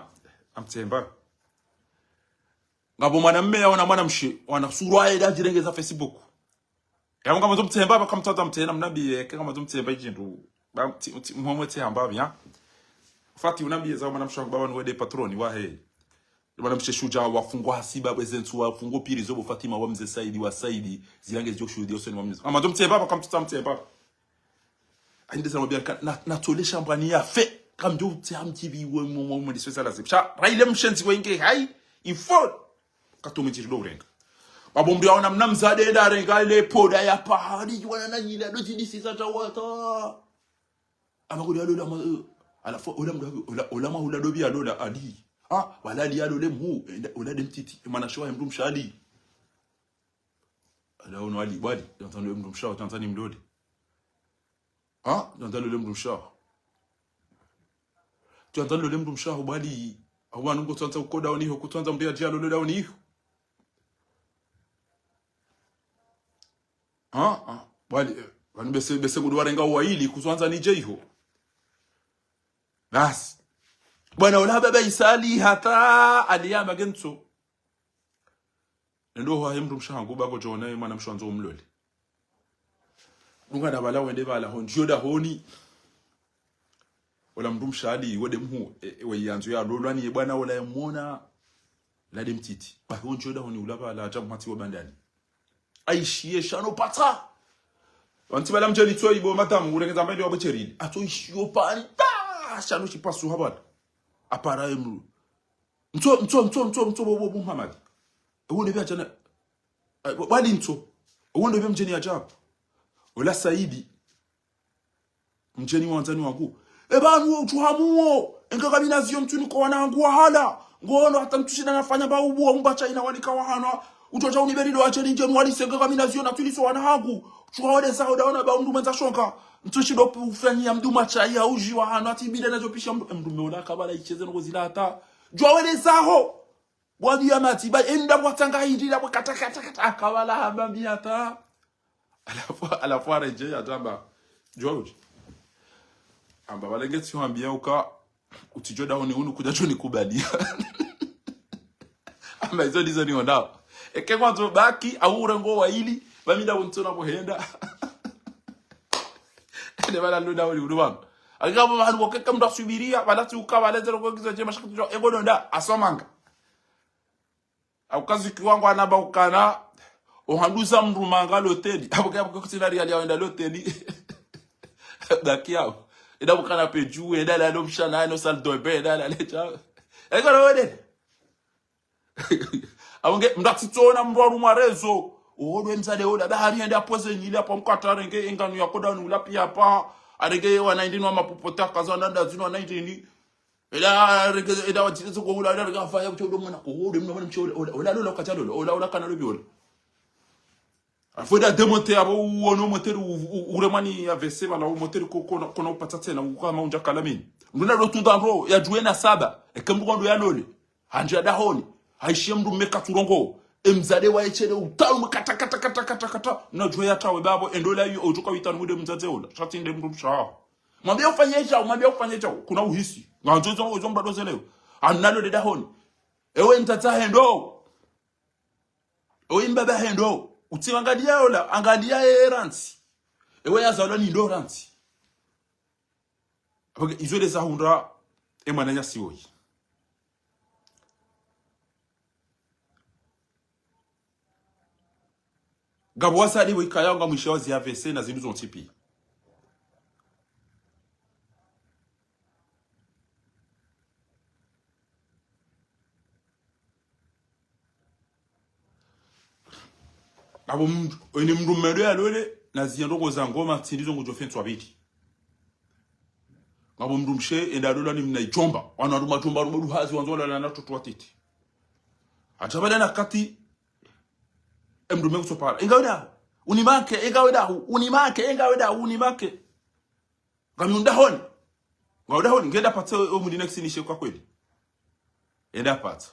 Amtsemba. Ngapvo mwanamme yaona mwanamshe, wana surwa ye da djirengeza Facebook. Yabo ngamazo mtsemba, ba kamtsatsa mtsena, mnambiye, ke ngamazo mtsemba idjindru. Ba, ti, ti, mhomo tsemba, bien. Fati unambiye za mwanamshe wangu, baba nuwe de patroni, wahe. Mwanamshe shudja wafungwa hasiba bweze ntsu wafungwa piri zo bo Fatima wa mze Saidi wa Saidi, zilange zidjo kushuhudia usoni wa mze. Amazo mtsemba, ba kamtsatsa mtsemba. Ainde zana mbiya ka, na, na tole shambwani ya fe. Kamdjo utse hamdjibi we mo, mo, mo, diswe sala zipsha. Raile mshenzi we inge hai. Ifo. Kato mdjiri do urenga. Mabombi yaona mna mzade enda renga ile poda ya pahali. Wana na nyila do djidisi sa tawata. Ama kuli alola ma, eh, alafu, ola mdru, ola, ola mahula dobi alola ali. Ah, wala ali alole mhu, enda, ola de mtiti. Mana shiwa mdru mshe ali. Ala ono ali, bwali, tanzani mdru mshe, tanzani mlole. Ha? Tsandza lole mdru mshe waho. Tsandza lole mdru mshe waho bwali. Awu wanu ngo tsandza ukoda oni iho, kutsandza mdru yadja lole da oni iho. Ha? Ha? Bwali, eh, wanu bese, bese ngudi warenga wayili, kutsandza nidje iho. Basi. Bwana ola baba Isali hata aliyama gentso. Nendo ho hahe mdru mshe wahangu bako djona ye mwana mshe wandzo umlole. Dunga na bala wende bala ho ndjiyo dahoni. Ola mdru mshe ali wede mhu, e, e, we yandzo ya lolwa ni ye bwana ola ya mwona. Lade mtiti. Ba ho ndjiyo dahoni ula bala hata mhati wa bandani. Aishiye shano pata. Wanti bala mdjeli tso ibo matamu, urengeza mbaidi wa bwecherili. Atso ishiyo pali. Ta! Shano shipasu habala. Apara emru. Ntso, ntso, ntso, ntso, ntso, bo, bo, bo, Muhammad. Ewo ndopvi adjana. Eh, wa-, wali ntso. Ewo ndopvi mdjeni adja. Ola Saidi. Mdjeni wandzani wangu. E pvanu wo utsu hamuwo. Enga kamina ziyo mtsuni ko wana hangu wahala. Ngono hata mtsu shinda nafanya ba ubu wa mbacha ina wanika wahana. Utsu adja unibeli lo adjeni ndjenu walise enga kamina ziyo na tuliso wana hangu. Utsu kawade zaho da wana ba mdru mwendza shonga. Mtsu shindo pu-, ufanya mdru macha ya uji wahana. Ati bile na djopisha mdru. E mdru meona kabala icheze noko zila hata. Djwa wele zaho. Bwadi ya mati, ba, enda bwa tsanga hindri, la bwa kata, kata, kata, akabala hamba mbi hata. Alafu, alafu aredjeyi, hata amba, djuwa udji. Amba, balenge tsi wambiya uka, utsidjo dahoni unu kudja djo nikubaliya. Amba, izo ndizo nionao. Eke mwandzo baki, awu urengo wayili, ba mi nda untsona kuhenda. Ende bala lunda uli ulu bamba. Akika bo bahanu wakeke mnda subiriya, bala tsi uka, bala zero kwa kizo djema shakati djo, ego nonda, asomanga. Au kazi kiwango anamba ukana, ohanduza mdru manga loteli. Abuke, abuke kutsina riyali ya wenda loteli. Daki yao. Enda bukana pedju, enda lalo mshana, eno salle de bain, enda lale cha. Eko na wede. Abonge, mdru atsitsona mdru arumwa rezo. Ohodwe mzade ola, da hari enda poze nyile, apa mkata arenge, enganu ya koda nula piya apa. Arenge wana indini wa mapopota, kaza nanda zinu wana indini. Ela, reke, ela, watsi, tsi, ko, ula, ela, reka, faya, kucho, ndo, mwana, ko, ndo, mwana, mwana, mshe, ula, ula, ula, ula, ukacha, ula, ula, ula, kana, ula, biola. Afweda demonte, abo, uono, moteri, u, u, uremani, ya vese, bala, u, moteri, ko, kona, kona, upatsa tsena, ukama, undja, kalamini. Nduna, lo, tunda, ndo, ya, djuwe, na, saba. Eke, mdru, ndo, ya, lole. Handja, dahoni. Haishiye, mdru, meka, tsurongo. Emzade, wa, echele, utalu, kata, kata, kata, kata, kata. Na, djuwe, ya, tawe, babo, endola, iyo, ojuka, witanu, mude, mzadze, ula. Shati, nde, mdru, msha. Mwambiye ufanye shawo, mwambiye ufanye shawo. Kuna uhisi. Ngandzo izo, izo mbado zeleo. Analo de dahoni. Ewe mtata hendo. Ewe mbaba hendo. Utsi angaliya ola, angaliya ye rantsi. Ewe yazalwa ni ndo rantsi. Apake izo de zahundra. e mwananyasi woyi. Ngapvo wazade wo ikayao ngamwishiwao zi A V C na zindru zontsi piya. Ngapvo mndru, eni mndru mme ndo yalole, na ziya ndrongoo za ngoma, tsi ndizo ngudjo fentswa pvili. Ngapvo mndru mshe, enda yalolwa ni mna idjomba. Wana wandru madjomba, wandru madu hazi, wandzo walala na watoto watiti. Hata pvala na kati, e mndru mme kutsopara. Inga wedahu, unimake, inga wedahu, unimake, inga wedahu, unimake. Ngami undahoni. Nga udahoni, ngenda patse o, o Mulinex nishiye kwa kweli. Enda patsa.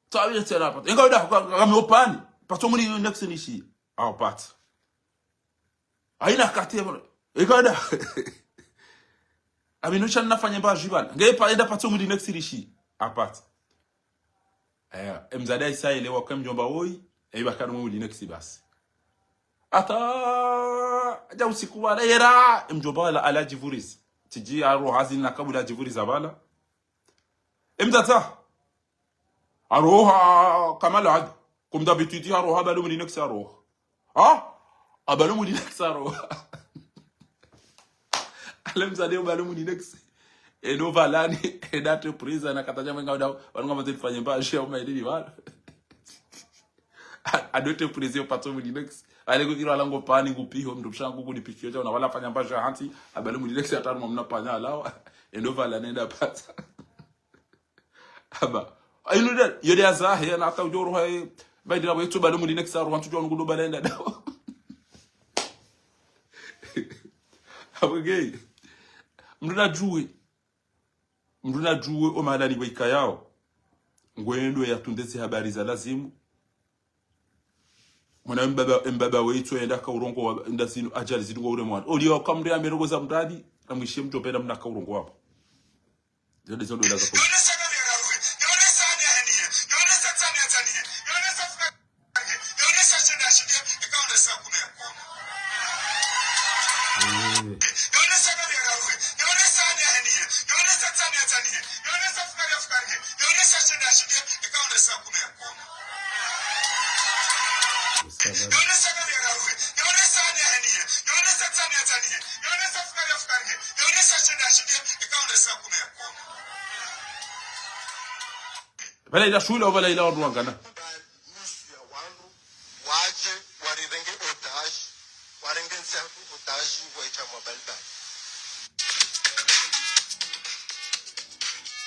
Tawi tsena patsa. Inga udahu, nga, ngami opvani. Patse o Mulinex nishiye. Au patsa. Haina kati ya mwana. Inga udahu. Ami nusha nafanye mba jibana. Nge pa, enda patse o Mulinex nishiye. Apatsa. Eh, e mzade isa yelewa ke mdjomba woyi, e iba kanu Mulinex basi. Hata, dja usiku wala yera, e mdjomba wala ala djivuriza. Tsidji aro hazi na kabula djivuriza pvala. E mdzadze. Aroha, kamala hadi. Comme d'habitude, aroha, balo Mulinex aroha. Ha? Abalo Mulinex aroha. Ale mzade o balo Mulinex. Endo pvalani, enda entreprise, na katadja mwenga udahu, wanu ngapvo tsi fanye mba, shiya uma edini pvala. Ado entreprise yo patse o Mulinex. Ale kukiro ala ngo pani ngupiho, mndru mshangu kunipikiyo, dja una wala fanya mba shiya hantsi, abalo Mulinex hata harumwa mna panya alawa. Endo pvalani enda patsa. Aba. Ainu de, yo de azahe, na hata udjo roha, eh, baidi na wetu balo Mulinex aroha, ntsu djo nukudo bala enda dawa. Abo gay. Mndru nadjuwe. Mndru nadjuwe o mahalani wo ikayao. Ngwendo yatunde ze habari za lazimu. Mwana mbaba, mbaba wetu yenda ka urongowa, nda zinu, ajali zinu ngo ure mwana. Oliyo kamri ame ndrongoo za mradi, amwishiye mdjomba enda mna ka urongowa. Zo nde zo ndola za kwa. Pvala ila shule au pvala ila wandru wangana. Nusu ya wandru, wadje, warirenge otage, warenge ntsi yahatru otage, waitsa mwa balibali.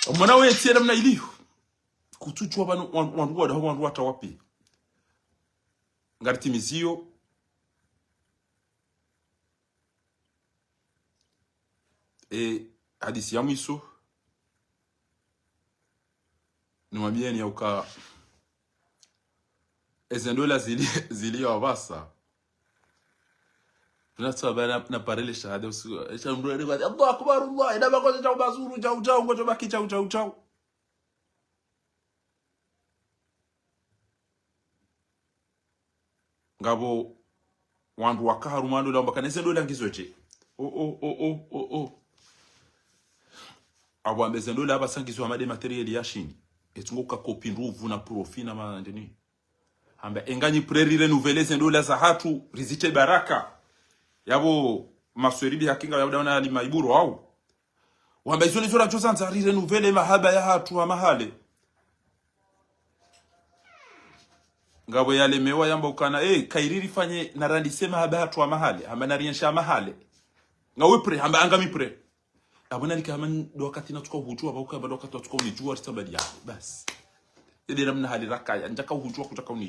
Omwana we tsiye namna iliyo. Kutsutsuwa pvanu, wan-, wandru wadaho, wandru watawapi. Ngari timiziyo. E, hadisi ya mwiso. Nimwambiyeni ya uka. Eze ndola zili, zili ya wapvasa. Tunatsaba na, na parele shahada usiku. Esha mndru ende kwa, Allahu Akbar, Allah, enda bako cha ubazuru, cha uchao, ngocho baki cha uchao, uchao. Ngapvo wandru waka harumwa ndola wamba kana eze ndola ngizo dje. O, o, o, o, o, o. Apvo wamba eze ndola apvasa ngizo hama de matériel ya Shini. Etsungo ka kopi ndruvu na profi na ma, ndini. Hamba enga nyi prêt ri renouveler eze ndola zahatru, rizitse baraka. Yapvo masweribi hakinga yapvo dawana ali maiburo hau. Wamba izo nizo radjo zandza ri renouveler mahaba yahatru hama hale. Ngapvo yalemewa yamba ukana, eh, kayiri rifanye na randise mahaba yahatru hama hale, hamba na rienshi hama hale. Ngawe prêt, hamba ngami prêt. Apvo nalika hamba ndo wakati natsuka uhudjuwa, apvo ukamba ndo wakati watsuka unidjuwa, ritsamba diya, basi. Ede namna hali rakaya, ndjaka uhudjuwa, kudjaka uni